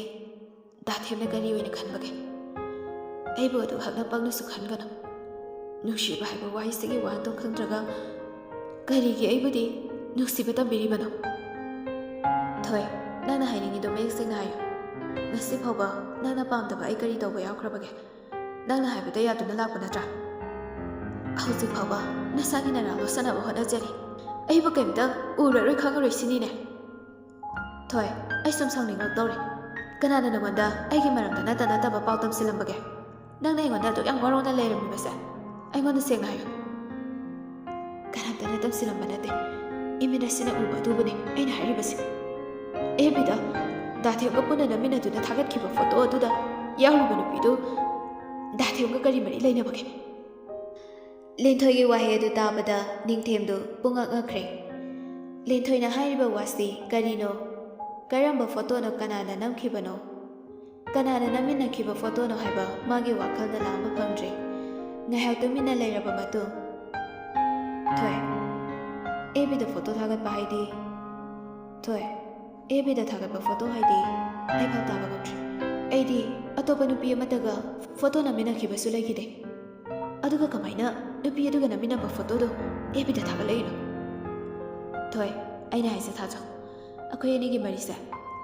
ꯗꯥ ꯊꯦꯝꯅ ꯀꯔꯤ ꯑꯣꯏꯅ ꯈꯟꯕꯒꯦ? ꯑꯩꯕꯨ ꯑꯗꯨꯛ ꯍꯛꯅ ꯄꯪꯅꯁꯨ ꯈꯟꯒꯅꯨ꯫ ꯅꯨꯡꯁꯤꯕ ꯍꯥꯏꯕ ꯋꯥꯍꯩꯁꯤꯒꯤ ꯋꯥꯍꯟꯊꯣꯛ ꯈꯪꯗ꯭ꯔꯒ ꯀꯔꯤꯒꯤ ꯑꯩꯕꯨꯗꯤ ꯅꯨꯡꯁꯤꯕ ꯇꯝꯕꯤꯔꯤꯕꯅꯣ? ꯊꯣꯏ, ꯅꯪꯅ ꯍꯥꯏꯅꯤꯡꯉꯤꯗꯣ ꯃꯌꯦꯛ ꯁꯦꯡꯅ ꯍꯥꯏꯌꯨ꯫ ꯉꯁꯤ ꯐꯥꯎꯕ ꯅꯪꯅ ꯄꯥꯝꯗꯕ ꯑꯩ ꯀꯔꯤ ꯇꯧꯕ ꯌꯥꯎꯈ꯭ꯔꯕꯒꯦ? ꯅꯪꯅ ꯍꯥꯏꯕꯗ ꯌꯥꯗꯨꯅ ꯂꯥꯛꯄ ꯅꯠꯇ꯭ꯔꯥ? ꯍꯧꯖꯤꯛ ꯐꯥꯎꯕ ꯅꯁꯥꯒꯤ ꯅꯔꯥ ꯂꯣꯠꯁꯟꯅꯕ ꯍꯣꯠꯅꯖꯔꯤ꯫ ꯑꯩꯕꯨ ꯀꯩꯝꯇ ꯎꯔꯔꯣꯏ ꯈꯪꯉꯔꯣꯏ ꯁꯤꯅꯤꯅꯦ꯫ ꯊꯣꯏ, ꯑꯩ ꯁꯨꯝ ꯁꯥꯎꯅꯤꯡꯉꯛꯇꯧꯔꯦ꯫ ꯀꯅꯥꯅ ꯅꯉꯣꯟꯗ ꯑꯩꯒꯤ ꯃꯔꯝꯗ ꯅꯠꯇ ꯅꯠꯇꯕ ꯄꯥꯎ ꯇꯝꯁꯤꯜꯂꯝꯕꯒꯦ? ꯅꯪꯅ ꯑꯩꯉꯣꯟꯗ ꯑꯗꯨꯛ ꯌꯥꯝ ꯋꯥꯔꯧꯅ ꯂꯩꯔꯝꯃꯤꯕꯁꯦ ꯑꯩꯉꯣꯟꯗ ꯁꯦꯡꯅ ꯍꯥꯏꯌꯨ꯫ ꯀꯅꯥꯝꯇꯅ ꯇꯝꯁꯤꯜꯂꯝꯕ ꯅꯠꯇꯦ꯫ ꯏꯃꯤꯠ ꯑꯁꯤꯅ ꯎꯕ ꯑꯗꯨꯕꯨꯅꯤ ꯑꯩꯅ ꯍꯥꯏꯔꯤꯕꯁꯦ꯫ ꯑꯦꯐ ꯕꯤꯗ ꯗꯥ ꯊꯦꯝꯒ ꯄꯨꯟꯅ ꯅꯝꯃꯤꯟꯅꯗꯨꯅ ꯊꯥꯒꯠꯈꯤꯕ ꯐꯣꯇꯣ ꯑꯗꯨꯗ ꯌꯥꯎꯔꯤꯕ ꯅꯨꯄꯤꯗꯨ ꯗꯥ ꯊꯦꯝꯒ ꯀꯔꯤ ꯃꯔꯤ ꯂꯩꯅꯕꯒꯦ? ꯂꯤꯟꯊꯣꯏꯒꯤ ꯋꯥꯍꯩ ꯑꯗꯨ ꯇꯥꯕꯗ ꯅꯤꯡꯊꯦꯝꯗꯨ ꯄꯨꯡꯉꯛ ꯉꯛꯈ꯭ꯔꯦ꯫ ꯂꯤꯟꯊꯣꯏꯅ ꯍꯥꯏꯔꯤꯕ ꯋꯥꯁꯤ ꯀꯔꯤꯅꯣ? ꯀꯔꯝꯕ ꯐꯣꯇꯣꯅꯣ? ꯀꯅꯥꯅ ꯅꯝꯈꯤꯕꯅꯣ? ꯀꯅꯥꯅ ꯅꯝꯃꯤꯟꯅꯈꯤꯕ ꯐꯣꯇꯣꯅꯣ ꯍꯥꯏꯕ ꯃꯥꯒꯤ ꯋꯥꯈꯜꯅ ꯂꯥꯝꯕ ꯐꯪꯗ꯭ꯔꯦ꯫ ꯉꯥꯏꯍꯥꯛ ꯇꯨꯃꯤꯟꯅ ꯂꯩꯔꯕ ꯃꯇꯨꯡ, ꯊꯣꯏ, ꯑꯦꯐ ꯕꯤꯗ ꯐꯣꯇꯣ ꯊꯥꯒꯠꯄ ꯍꯥꯏꯗꯤ? ꯊꯣꯏ, ꯑꯦꯐ ꯕꯤꯗ ꯊꯥꯒꯠꯄ ꯐꯣꯇꯣ ꯍꯥꯏꯗꯤ? ꯑꯩ ꯚꯥꯞ ꯇꯥꯕ ꯉꯝꯗ꯭ꯔꯦ꯫ ꯑꯩꯗꯤ ꯑꯇꯣꯞꯄ ꯅꯨꯄꯤ ꯑꯃꯠꯇꯒ ꯐꯣꯇꯣ ꯅꯝꯃꯤꯟꯅꯈꯤꯕꯁꯨ ꯂꯩꯈꯤꯗꯦ꯫ ꯑꯗꯨꯒ ꯀꯃꯥꯏꯅ ꯅꯨꯄꯤ ꯑꯗꯨꯒ ꯅꯝꯃꯤꯟꯅꯕ ꯐꯣꯇꯣꯗꯣ ꯑꯦꯐ ꯕꯤꯗ ꯊꯥꯒꯠꯂꯛꯏꯅꯣ? ꯊꯣꯏ, ꯑꯩꯅ ꯍꯥꯏꯁꯦ ꯊꯥꯖꯧ꯫ ꯑꯩꯈꯣꯏ ꯑꯅꯤꯒꯤ ꯃꯔꯤꯁꯦ,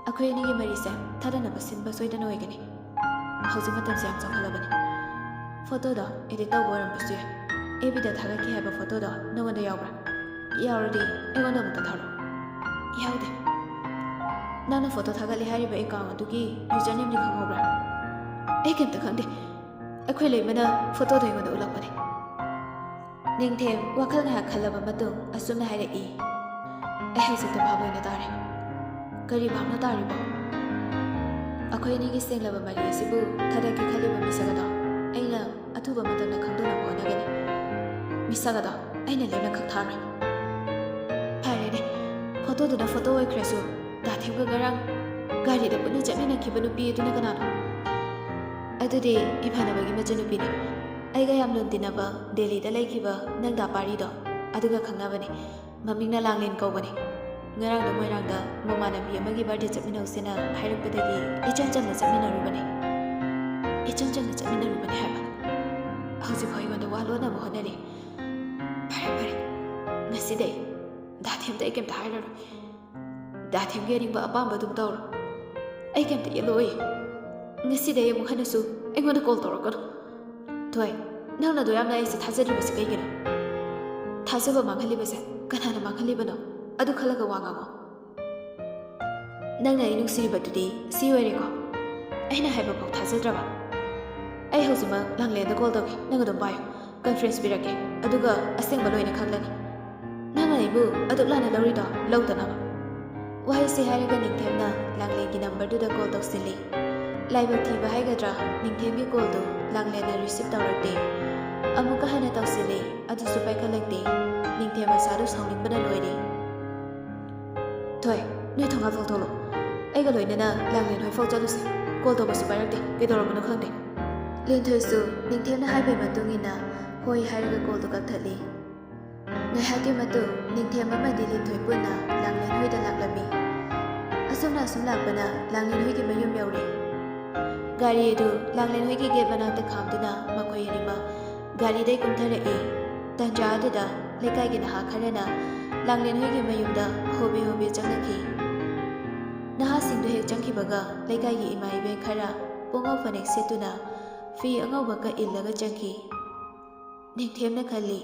ꯑꯩꯈꯣꯏ ꯑꯅꯤꯒꯤ ꯃꯔꯤꯁꯦ ꯊꯥꯗꯅꯕ ꯁꯤꯟꯕ ꯁꯣꯏꯗꯅ ꯑꯣꯏꯒꯅꯤ꯫ ꯍꯧꯖꯤꯛ ꯃꯇꯝꯁꯦ ꯌꯥꯝ ꯆꯥꯎꯈꯠꯂꯕꯅꯤ꯫ ꯐꯣꯇꯣꯗꯣ ꯑꯦꯗꯤꯠ ꯇꯧꯕ ꯑꯣꯏꯔꯝꯕꯁꯨ ꯌꯥꯏ꯫ ꯑꯦꯐ ꯕꯤꯗ ꯊꯥꯒꯠꯈꯤ ꯍꯥꯏꯕ ꯐꯣꯇꯣꯗꯣ ꯅꯉꯣꯟꯗ ꯌꯥꯎꯕ꯭ꯔꯥ? ꯌꯥꯎꯔꯗꯤ ꯑꯩꯉꯣꯟꯗ ꯑꯃꯨꯛꯇ ꯊꯥꯔꯛꯑꯣ꯫ ꯌꯥꯎꯗꯦ꯫ ꯅꯪꯅ ꯐꯣꯇꯣ ꯊꯥꯒꯠꯂꯦ ꯍꯥꯏꯔꯤꯕ ꯑꯦꯀꯥꯎꯟ ꯑꯗꯨꯒꯤ ꯌꯨꯖꯔ ꯅꯦꯝꯗꯤ ꯈꯪꯍꯧꯕ꯭ꯔꯥ? ꯑꯩ ꯀꯩꯝꯇ ꯈꯪꯗꯦ꯫ ꯑꯩꯈꯣꯏ ꯂꯩꯃꯅ ꯐꯣꯇꯣꯗꯣ ꯑꯩꯉꯣꯟꯗ ꯎꯠꯂꯛꯄꯅꯦ꯫ ꯅꯤꯡꯊꯦꯝ ꯋꯥꯈꯜ ꯉꯥꯏꯍꯥꯛ ꯈꯜꯂꯕ ꯃꯇꯨꯡ ꯑꯁꯨꯝꯅ ꯍꯥꯏꯔꯛꯏ, "ꯑꯩ ꯍꯧꯖꯤꯛꯇ ꯚꯥꯞ ꯑꯣꯏꯅ ꯇꯥꯔꯦ꯫" "ꯀꯔꯤ ꯚꯥꯞꯅꯣ ꯇꯥꯔꯤꯕꯣ?" "ꯑꯩꯈꯣꯏ ꯑꯅꯤꯒꯤ ꯁꯦꯡꯂꯕ ꯃꯔꯤ ꯑꯁꯤꯕꯨ ꯊꯥꯗꯠꯀꯦ ꯈꯜꯂꯤꯕ ꯃꯤꯁꯛ ꯑꯗꯣ ꯑꯩꯅ ꯑꯊꯨꯕ ꯃꯇꯝꯗ ꯈꯪꯗꯣꯛꯅꯕ ꯍꯣꯠꯅꯒꯅꯤ꯫" "ꯃꯤꯁꯛ ꯑꯗꯣ ꯑꯩꯅ ꯂꯦꯝꯅ ꯈꯛ ꯊꯥꯔꯣꯏ꯫" "ꯐꯔꯦꯅꯦ, ꯐꯣꯇꯣꯗꯨꯅ ꯐꯣꯇꯣ ꯑꯣꯏꯈ꯭ꯔꯁꯨ, ꯗꯥ ꯊꯦꯝꯒ ꯉꯔꯥꯡ ꯒꯥꯔꯤꯗ ꯄꯨꯟꯅ ꯆꯠꯃꯤꯟꯅꯈꯤꯕ ꯅꯨꯄꯤ ꯑꯗꯨꯅ ꯀꯅꯥꯅꯣ?" "ꯑꯗꯨꯗꯤ ꯏꯃꯥꯟꯅꯕꯒꯤ ꯃꯆꯟꯅꯨꯄꯤꯅꯤ꯫ ꯑꯩꯒ ꯌꯥꯝ ꯂꯨꯅ ꯇꯤꯟꯅꯕ ꯗꯦꯜꯂꯤꯗ ꯂꯩꯈꯤꯕ ꯅꯪ ꯗꯥ ꯄꯥꯔꯤꯗꯣ, ꯑꯗꯨꯒ ꯈꯪꯅꯕꯅꯤ꯫ ꯃꯃꯤꯡꯅ ꯂꯥꯡꯂꯦꯟ ꯀꯧꯕꯅꯤ꯫ ꯉꯔꯥꯡꯗꯣ ꯃꯣꯏꯔꯥꯡꯗ ꯃꯃꯥꯟꯅꯕꯤ ꯑꯃꯒꯤ ꯕꯥꯔꯗꯦ ꯆꯠꯃꯤꯟꯅꯧꯁꯦꯅ ꯍꯥꯏꯔꯛꯄꯗꯒꯤ ꯏꯆꯝ ꯆꯝꯅ ꯆꯠꯃꯤꯟꯅꯔꯨꯕꯅꯤ꯫ ꯏꯆꯝ ꯆꯝꯅ ꯆꯠꯃꯤꯟꯅꯔꯨꯕꯅꯤ ꯍꯥꯏꯕ꯫ ꯍꯧꯖꯤꯛꯐꯥꯎ ꯑꯩꯉꯣꯟꯗ ꯋꯥ ꯂꯣꯟꯅꯕ ꯍꯣꯠꯅꯔꯤ꯫ ꯐꯔꯦ, ꯐꯔꯦ꯫ ꯉꯁꯤꯗꯤ ꯗꯥ ꯊꯦꯝꯗ ꯑꯩ ꯀꯩꯝꯇ ꯍꯥꯏꯔꯔꯣꯏ꯫ ꯗꯥ ꯊꯦꯝꯒꯤ ꯑꯅꯤꯡꯕ ꯑꯄꯥꯝꯕ ꯑꯗꯨꯝ ꯇꯧꯔꯣ꯫ ꯑꯩ ꯀꯩꯝꯇ ꯌꯦꯠꯂꯣꯏ꯫ ꯉꯁꯤꯗꯤ ꯑꯩ ꯑꯃꯨꯛ ꯍꯟꯅꯁꯨ ꯑꯩꯉꯣꯟꯗ ꯀꯣꯜ ꯇꯧꯔꯛꯀꯅꯨ꯫ ꯊꯣꯏ, ꯅꯪꯅ ꯑꯗꯨ ꯌꯥꯝꯅ ꯑꯩꯁꯦ ꯊꯥꯖꯗ꯭ꯔꯤꯕꯁꯤ ꯀꯩꯒꯤꯅꯣ? ꯊꯥꯖꯕ ꯃꯥꯡꯍꯜꯂꯤꯕꯁꯦ ꯀꯅꯥꯅ ꯃꯥꯡꯍꯜꯂꯤꯕꯅꯣ? ꯑꯗꯨ ꯈꯜꯂꯒ ꯋꯥ ꯉꯥꯡꯉꯣ꯫ ꯅꯪꯅ ꯑꯩ ꯅꯨꯡꯁꯤꯔꯤꯕꯗꯨꯗꯤ ꯁꯤ ꯑꯣꯏꯔꯦꯀꯣ? ꯑꯩꯅ ꯍꯥꯏꯕꯐꯥꯎ ꯊꯥꯖꯗ꯭ꯔꯕ? ꯑꯩ ꯍꯧꯖꯤꯛꯃꯛ ꯂꯥꯡꯂꯦꯟꯗ ꯀꯣꯜ ꯇꯧꯒꯦ, ꯅꯪ ꯑꯗꯨꯝ ꯄꯥꯏꯌꯨ꯫ ꯀꯟꯐ꯭ꯔꯦꯟꯁ ꯄꯤꯔꯛꯀꯦ, ꯑꯗꯨꯒ ꯑꯁꯦꯡꯕ ꯂꯣꯏꯅ ꯈꯪꯂꯅꯤ꯫ ꯅꯪꯅ ꯑꯩꯕꯨ ꯑꯗꯨꯛ ꯂꯥꯟꯅ ꯂꯧꯔꯤꯗꯣ ꯂꯧꯗꯅꯕ꯫ ꯋꯥꯍꯩꯁꯤ ꯍꯥꯏꯔꯒ ꯅꯤꯡꯊꯦꯝꯅ ꯂꯥꯡꯂꯦꯟꯒꯤ ꯅꯝꯕꯔꯗꯨꯗ ꯀꯣꯜ ꯇꯧꯁꯤꯜꯂꯤ꯫ ꯂꯥꯏꯕꯛ ꯊꯤꯕ ꯍꯥꯏꯒꯗ꯭ꯔꯥ, ꯅꯤꯡꯊꯦꯝꯒꯤ ꯀꯣꯜꯗꯨ ꯂꯥꯡꯂꯦꯟꯅ ꯔꯤꯁꯤꯞ ꯇꯧꯔꯛꯇꯦ꯫ ꯑꯃꯨꯛꯀ ꯍꯟꯅ ꯇꯧꯁꯤꯜꯂꯤ, ꯑꯗꯨꯁꯨ ꯄꯥꯏꯈꯠꯂꯛꯇꯦ꯫ ꯅꯤꯡꯊꯦꯝ ꯃꯁꯥꯗꯨ ꯁꯥꯎꯅꯤꯡꯕꯅ ꯂꯣꯏꯔꯦ꯫ ꯊꯣꯏ, ꯅꯣꯏ ꯊꯣꯡꯒꯥꯜ ꯐꯥꯎ ꯊꯣꯛꯂꯛꯑꯣ꯫ ꯑꯩꯒ ꯂꯣꯏꯅꯅ ꯂꯥꯡꯂꯦꯟ ꯍꯣꯏ ꯐꯥꯎ ꯆꯠꯂꯨꯁꯦ꯫ ꯀꯣꯜ ꯇꯧꯕꯁꯨ ꯄꯥꯏꯔꯛꯇꯦ, ꯀꯩꯗꯧꯔꯕꯅꯣ ꯈꯪꯗꯦ꯫ ꯂꯤꯟꯊꯣꯏꯁꯨ ꯅꯤꯡꯊꯦꯝꯅ ꯍꯥꯏꯕꯒꯤ ꯃꯇꯨꯡ ꯏꯟꯅ ꯍꯣꯏ ꯍꯥꯏꯔꯒ ꯀꯣꯜꯗꯨ ꯀꯛꯊꯠꯂꯤ꯫ ꯉꯥꯏꯍꯥꯛꯀꯤ ꯃꯇꯨꯡ ꯅꯤꯡꯊꯦꯝ ꯑꯃꯗꯤ ꯂꯤꯟꯊꯣꯏ ꯄꯨꯟꯅ ꯂꯥꯡꯂꯦꯟ ꯍꯣꯏꯗ ꯂꯥꯛꯂꯝꯃꯤ꯫ ꯑꯁꯨꯝꯅ ꯑꯁꯨꯝ ꯂꯥꯛꯄꯅ ꯂꯥꯡꯂꯦꯟ ꯍꯣꯏꯒꯤ ꯃꯌꯨꯝ ꯌꯧꯔꯦ꯫ ꯒꯥꯔꯤ ꯑꯗꯨ ꯂꯥꯡꯂꯦꯟ ꯍꯣꯏꯒꯤ ꯒꯦꯠ ꯃꯅꯥꯛꯇ ꯈꯥꯝꯗꯨꯅ ꯃꯈꯣꯏ ꯑꯅꯤꯃꯛ ꯒꯥꯔꯤꯗꯩ ꯀꯨꯝꯊꯔꯛꯏ꯫ ꯇꯟꯖꯥ ꯑꯗꯨꯗ ꯂꯩꯀꯥꯏꯒꯤ ꯅꯍꯥ ꯈꯔꯅ ꯂꯥꯡꯂꯦꯟ ꯍꯣꯏꯒꯤ ꯃꯌꯨꯝꯗ ꯍꯣꯕꯦ ꯍꯣꯕꯦ ꯆꯪꯂꯛꯈꯤ꯫ ꯅꯍꯥꯁꯤꯡꯗꯨ ꯍꯦꯛ ꯆꯪꯈꯤꯕꯒ ꯂꯩꯀꯥꯏꯒꯤ ꯏꯃꯥ ꯏꯕꯦꯟ ꯈꯔ ꯄꯨꯡꯉꯧ ꯐꯅꯦꯛ ꯁꯦꯠꯇꯨꯅ ꯐꯤ ꯑꯉꯧꯕ ꯀꯛ ꯏꯜꯂꯒ ꯆꯪꯈꯤ꯫ ꯅꯤꯡꯊꯦꯝꯅ ꯈꯜꯂꯤ,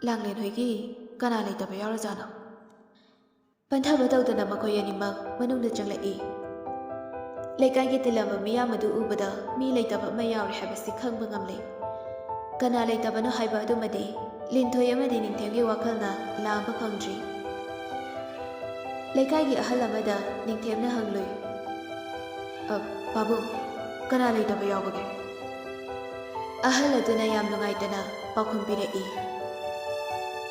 "ꯂꯥꯡꯂꯦꯟ ꯍꯣꯏꯒꯤ ꯀꯅꯥ ꯂꯩꯇꯕ ꯌꯥꯎꯔꯖꯥꯠꯅꯣ?" ꯄꯟꯊꯕ ꯇꯧꯗꯅ ꯃꯈꯣꯏ ꯑꯅꯤꯃꯛ ꯃꯅꯨꯡꯗ ꯆꯪꯂꯛꯏ꯫ ꯂꯩꯀꯥꯏꯒꯤ ꯇꯤꯜꯂꯝꯕ ꯃꯤꯌꯥꯝ ꯑꯗꯨ ꯎꯕꯗ ꯃꯤ ꯂꯩꯇꯕ ꯑꯃ ꯌꯥꯎꯔꯦ ꯍꯥꯏꯕꯁꯤ ꯈꯪꯕ ꯉꯝꯂꯦ꯫ ꯀꯅꯥ ꯂꯩꯇꯕꯅꯣ ꯍꯥꯏꯕ ꯑꯗꯨꯃꯗꯤ ꯂꯤꯟꯊꯣꯏ ꯑꯃꯗꯤ ꯅꯤꯡꯊꯦꯝꯒꯤ ꯋꯥꯈꯜꯅ ꯂꯥꯝꯕ ꯐꯪꯗ꯭ꯔꯤ꯫ ꯂꯩꯀꯥꯏꯒꯤ ꯑꯍꯜ ꯑꯃꯗ ꯅꯤꯡꯊꯦꯝꯅ ꯍꯪꯂꯨꯏ, "ꯑ, ꯄꯥꯕꯨꯡ, ꯀꯅꯥ ꯂꯩꯇꯕ ꯌꯥꯎꯕꯒꯦ?" ꯑꯍꯜ ꯑꯗꯨꯅ ꯌꯥꯝ ꯅꯨꯡꯉꯥꯏꯇꯅ ꯄꯥꯎꯈꯨꯝ ꯄꯤꯔꯛꯏ,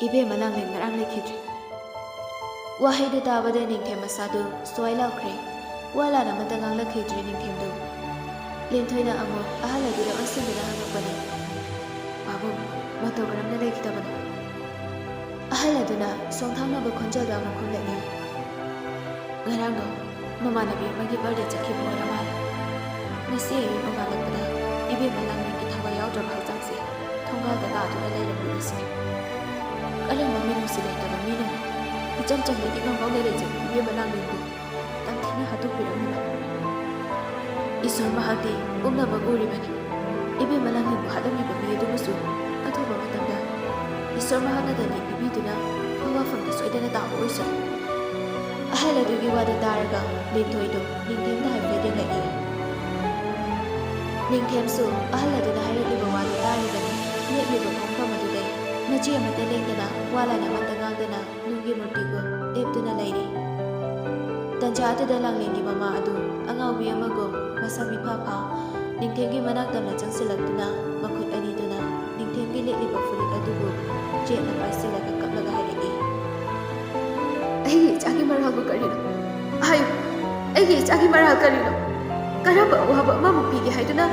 "ꯏꯕꯦꯝꯃ ꯂꯥꯡꯂꯦꯟ ꯉꯔꯥꯡ ꯂꯩꯈꯤꯗ꯭ꯔꯦ꯫" ꯋꯥꯍꯩꯗꯨ ꯇꯥꯕꯗ ꯅꯤꯡꯊꯦꯝ ꯃꯁꯥꯗꯨ ꯁ꯭ꯋꯥꯏ ꯂꯥꯎꯈ꯭ꯔꯦ꯫ ꯋꯥ ꯂꯥꯟ ꯑꯃꯠꯇ ꯉꯥꯡꯂꯛꯈꯤꯗ꯭ꯔꯦ ꯅꯤꯡꯊꯦꯝꯗꯨ꯫ ꯂꯤꯟꯊꯣꯏꯅ ꯑꯃꯨꯛ ꯑꯍꯜ ꯑꯗꯨꯗ ꯑꯣꯟꯁꯤꯟꯗꯨꯅ ꯍꯪꯂꯛꯄꯅꯤ, "ꯄꯥꯕꯨꯡ, ꯃꯇꯧ ꯀꯔꯝꯅ ꯂꯩꯈꯤꯗꯕꯅꯣ?" ꯑꯍꯜ ꯑꯗꯨꯅ ꯁꯣꯡꯊꯥꯡꯅꯕ ꯈꯣꯟꯖꯦꯜꯗ ꯑꯃꯨꯛ ꯈꯨꯝꯂꯛꯏ꯫ ꯉꯔꯥꯡꯗꯣ ꯃꯃꯥꯟꯅꯕꯤ ꯑꯃꯒꯤ ꯕꯥꯔꯗꯦ ꯆꯠꯈꯤꯕ ꯑꯣꯏꯔ ꯃꯥꯜꯂꯦ꯫ ꯉꯁꯤ ꯑꯌꯨꯛ ꯅꯣꯡꯉꯥꯜꯂꯛꯄꯗ ꯏꯕꯦꯝꯃ ꯂꯥꯡꯂꯦꯟꯒꯤ ꯊꯋꯥꯏ ꯌꯥꯎꯗ꯭ꯔꯕ ꯍꯛꯆꯥꯡꯁꯦ ꯊꯣꯡꯒꯥꯜꯗ ꯇꯥꯗꯨꯅ ꯂꯩꯔꯝꯃꯤꯕꯁꯦ꯫ ꯀꯔꯝꯕ ꯃꯤꯅꯨꯡꯁꯤ ꯂꯩꯇꯕ ꯃꯤꯅ ꯏꯆꯝ ꯆꯝꯅ ꯏꯉꯥꯎ ꯉꯥꯎꯅ ꯂꯩꯖꯕ ꯏꯕꯦꯝꯃ ꯂꯥꯡꯂꯦꯟꯕꯨ ꯇꯝꯊꯤꯅ ꯍꯥꯠꯇꯣꯛꯄꯤꯔꯝꯂꯤꯕ? ꯏꯁꯣꯔ ꯃꯍꯥꯛꯇꯤ ꯄꯨꯝꯅꯃꯛ ꯎꯔꯤꯕꯅꯤ꯫ ꯏꯕꯦꯝꯃ ꯂꯥꯡꯂꯦꯟꯕꯨ ꯍꯥꯠꯂꯝꯂꯤꯕ ꯃꯤ ꯑꯗꯨꯕꯨꯁꯨ ꯑꯊꯨꯕ ꯃꯇꯝꯗ ꯏꯁꯣꯔ ꯃꯍꯥꯛꯅ ꯂꯥꯟꯃꯤ ꯄꯤꯕꯤꯗꯨꯅ ꯃꯋꯥꯐꯝꯗ ꯁꯣꯏꯗꯅ ꯇꯥꯕ ꯑꯣꯏꯁꯅꯨ꯫ ꯑꯍꯜ ꯑꯗꯨꯒꯤ ꯋꯥꯗꯨ ꯇꯥꯔꯒ ꯂꯤꯟꯊꯣꯏꯗꯨ ꯅꯤꯡꯊꯦꯝꯗ ꯍꯥꯏꯐꯦꯠ ꯌꯦꯡꯂꯛꯏ꯫ ꯅꯤꯡꯊꯦꯝꯁꯨ ꯑꯍꯜ ꯑꯗꯨꯅ ꯍꯥꯏꯔꯛꯂꯤꯕ ꯋꯥꯗꯨ ꯇꯥꯔꯤꯕꯅꯤ꯫ ꯂꯦꯞꯂꯤꯕ ꯈꯣꯡꯐꯝ ꯑꯗꯨꯗꯩ ꯃꯆꯤ ꯑꯃꯠꯇ ꯂꯦꯡꯗꯅ, ꯋꯥ ꯂꯥꯟ ꯑꯃꯠꯇ ꯉꯥꯡꯗꯅ ꯅꯨꯡꯒꯤ ꯃꯨꯔꯇꯤꯒꯨꯝ ꯂꯦꯞꯇꯨꯅ ꯂꯩꯔꯤ꯫ ꯇꯟꯖꯥ ꯑꯗꯨꯗ ꯂꯥꯡꯂꯦꯟꯒꯤ ꯃꯃꯥ ꯑꯗꯨ ꯑꯉꯥꯎꯕꯤ ꯑꯃꯒꯨꯝ ꯃꯁꯝ ꯏꯐꯥ ꯐꯥ ꯅꯤꯡꯊꯦꯝꯒꯤ ꯃꯅꯥꯛ ꯇꯝꯅ ꯆꯪꯁꯤꯜꯂꯛꯇꯨꯅ ꯃꯈꯨꯠ ꯑꯅꯤꯗꯨꯅ ꯅꯤꯡꯊꯦꯝꯒꯤ ꯂꯤꯠꯂꯤꯕ ꯐꯨꯔꯤꯠ ꯑꯗꯨꯕꯨ ꯆꯦꯠꯅ ꯄꯥꯏꯁꯤꯜꯂꯒ ꯀꯞꯂꯒ ꯍꯥꯏꯔꯛꯏ꯫ "ꯑꯩꯒꯤ ꯏꯆꯥꯒꯤ ꯃꯔꯥꯜꯕꯨ ꯀꯔꯤꯅꯣ? ꯍꯥꯏꯌꯨ, ꯑꯩꯒꯤ ꯏꯆꯥꯒꯤ ꯃꯔꯥꯜ ꯀꯔꯤꯅꯣ? ꯀꯔꯝꯕ ꯑꯋꯥꯕ ꯑꯃꯃꯨꯛ ꯄꯤꯒꯦ ꯍꯥꯏꯗꯨꯅ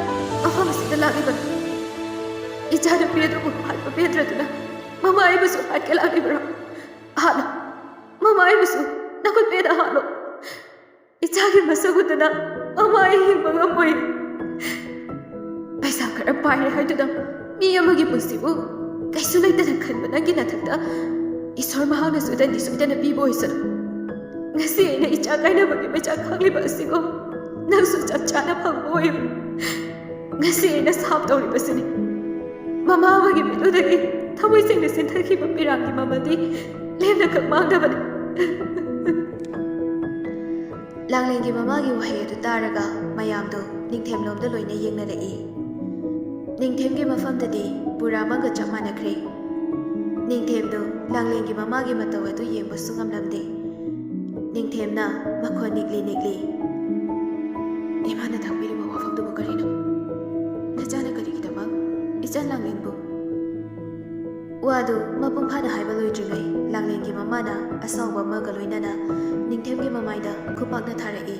ꯃꯐꯝ ꯑꯁꯤꯗ ꯂꯥꯛꯂꯤꯕꯅꯣ? ꯏꯆꯥꯅꯨꯄꯤ ꯑꯗꯨꯕꯨ ꯍꯥꯠꯄ ꯄꯦꯟꯗ꯭ꯔꯗꯨꯅ ꯃꯃꯥ ꯑꯩꯕꯨꯁꯨ ꯍꯥꯠꯀꯦ ꯂꯥꯛꯂꯤꯕ꯭ꯔꯣ? ꯍꯥꯠꯂꯣ, ꯃꯃꯥ ꯑꯩꯕꯨꯁꯨ ꯅꯈꯨꯠ ꯄꯦꯟꯅ ꯍꯥꯠꯂꯣ꯫ ꯏꯆꯥꯒꯤ ꯃꯁꯛ ꯎꯗꯅ ꯃꯃꯥ ꯑꯩ ꯍꯤꯡꯕ ꯉꯝꯃꯣꯏ꯫ ꯄꯩꯁꯥ ꯈꯔ ꯄꯥꯏꯔꯦ ꯍꯥꯏꯗꯨꯅ ꯃꯤ ꯑꯃꯒꯤ ꯄꯨꯟꯁꯤꯕꯨ ꯀꯩꯁꯨ ꯂꯩꯇꯅ ꯈꯟꯕ ꯅꯪꯒꯤ ꯅꯊꯛꯇ ꯏꯁꯣꯔ ꯃꯍꯥꯛꯅꯁꯨ ꯗꯟꯗꯤ ꯁꯣꯏꯗꯅ ꯄꯤꯕ ꯑꯣꯏꯁꯅꯨ꯫ ꯉꯁꯤ ꯑꯩꯅ ꯏꯆꯥ ꯀꯥꯏꯅꯕꯒꯤ ꯃꯩꯆꯥꯛ ꯈꯥꯡꯂꯤꯕ ꯑꯁꯤꯒꯨꯝ ꯅꯪꯁꯨ ꯆꯞ ꯆꯥꯅ ꯐꯪꯕ ꯑꯣꯏꯌꯨ꯫ ꯉꯁꯤ ꯑꯩꯅ ꯁꯥꯞ ꯇꯧꯔꯤꯕꯁꯤꯅꯤ꯫ ꯃꯃꯥ ꯑꯃꯒꯤ ꯃꯤꯠꯂꯨꯗꯒꯤ ꯊꯃꯣꯏ ꯁꯦꯡꯅ ꯆꯦꯟꯊꯈꯤꯕ ꯄꯤꯔꯥꯡꯒꯤ ꯃꯃꯜꯗꯤ ꯂꯦꯝꯅꯈꯛ ꯃꯥꯡꯗꯕꯅꯤ꯫" ꯂꯥꯡꯂꯦꯟꯒꯤ ꯃꯃꯥꯒꯤ ꯋꯥꯍꯩ ꯑꯗꯨ ꯇꯥꯔꯒ ꯃꯌꯥꯝꯗꯨ ꯅꯤꯡꯊꯦꯝꯂꯣꯝꯗ ꯂꯣꯏꯅ ꯌꯦꯡꯅꯔꯛꯏ꯫ ꯅꯤꯡꯊꯦꯝꯒꯤ ꯃꯐꯝꯗꯗꯤ ꯄꯨꯔꯥ ꯑꯃꯒ ꯆꯞ ꯃꯥꯟꯅꯈ꯭ꯔꯦ꯫ ꯅꯤꯡꯊꯦꯝꯗꯨ ꯂꯥꯡꯂꯦꯟꯒꯤ ꯃꯃꯥꯒꯤ ꯃꯇꯧ ꯑꯗꯨ ꯌꯦꯡꯕꯁꯨ ꯉꯝꯂꯝꯗꯦ꯫ ꯅꯤꯡꯊꯦꯝꯅ ꯃꯈꯣꯟ ꯅꯤꯛꯂꯤ ꯅꯤꯛꯂꯤ, "ꯏꯃꯥꯅ ꯇꯥꯛꯄꯤꯔꯤꯕ ꯋꯥꯐꯝꯗꯨꯕꯨ ꯀꯔꯤꯅꯣ? ꯅꯆꯥꯅ ꯀꯔꯤꯒꯤꯗꯃꯛ ꯏꯆꯟ ꯂꯥꯡꯂꯦꯟꯕꯨ?" ꯋꯥꯗꯨ ꯃꯄꯨꯡ ꯐꯥꯅ ꯍꯥꯏꯕ ꯂꯣꯏꯗ꯭ꯔꯤꯉꯩ ꯂꯥꯡꯂꯦꯟꯒꯤ ꯃꯃꯥꯅ ꯑꯁꯥꯎꯕ ꯑꯃꯒ ꯂꯣꯏꯅꯅ ꯅꯤꯡꯊꯦꯝꯒꯤ ꯃꯃꯥꯏꯗ ꯈꯨꯄꯥꯛꯅ ꯊꯥꯔꯛꯏ꯫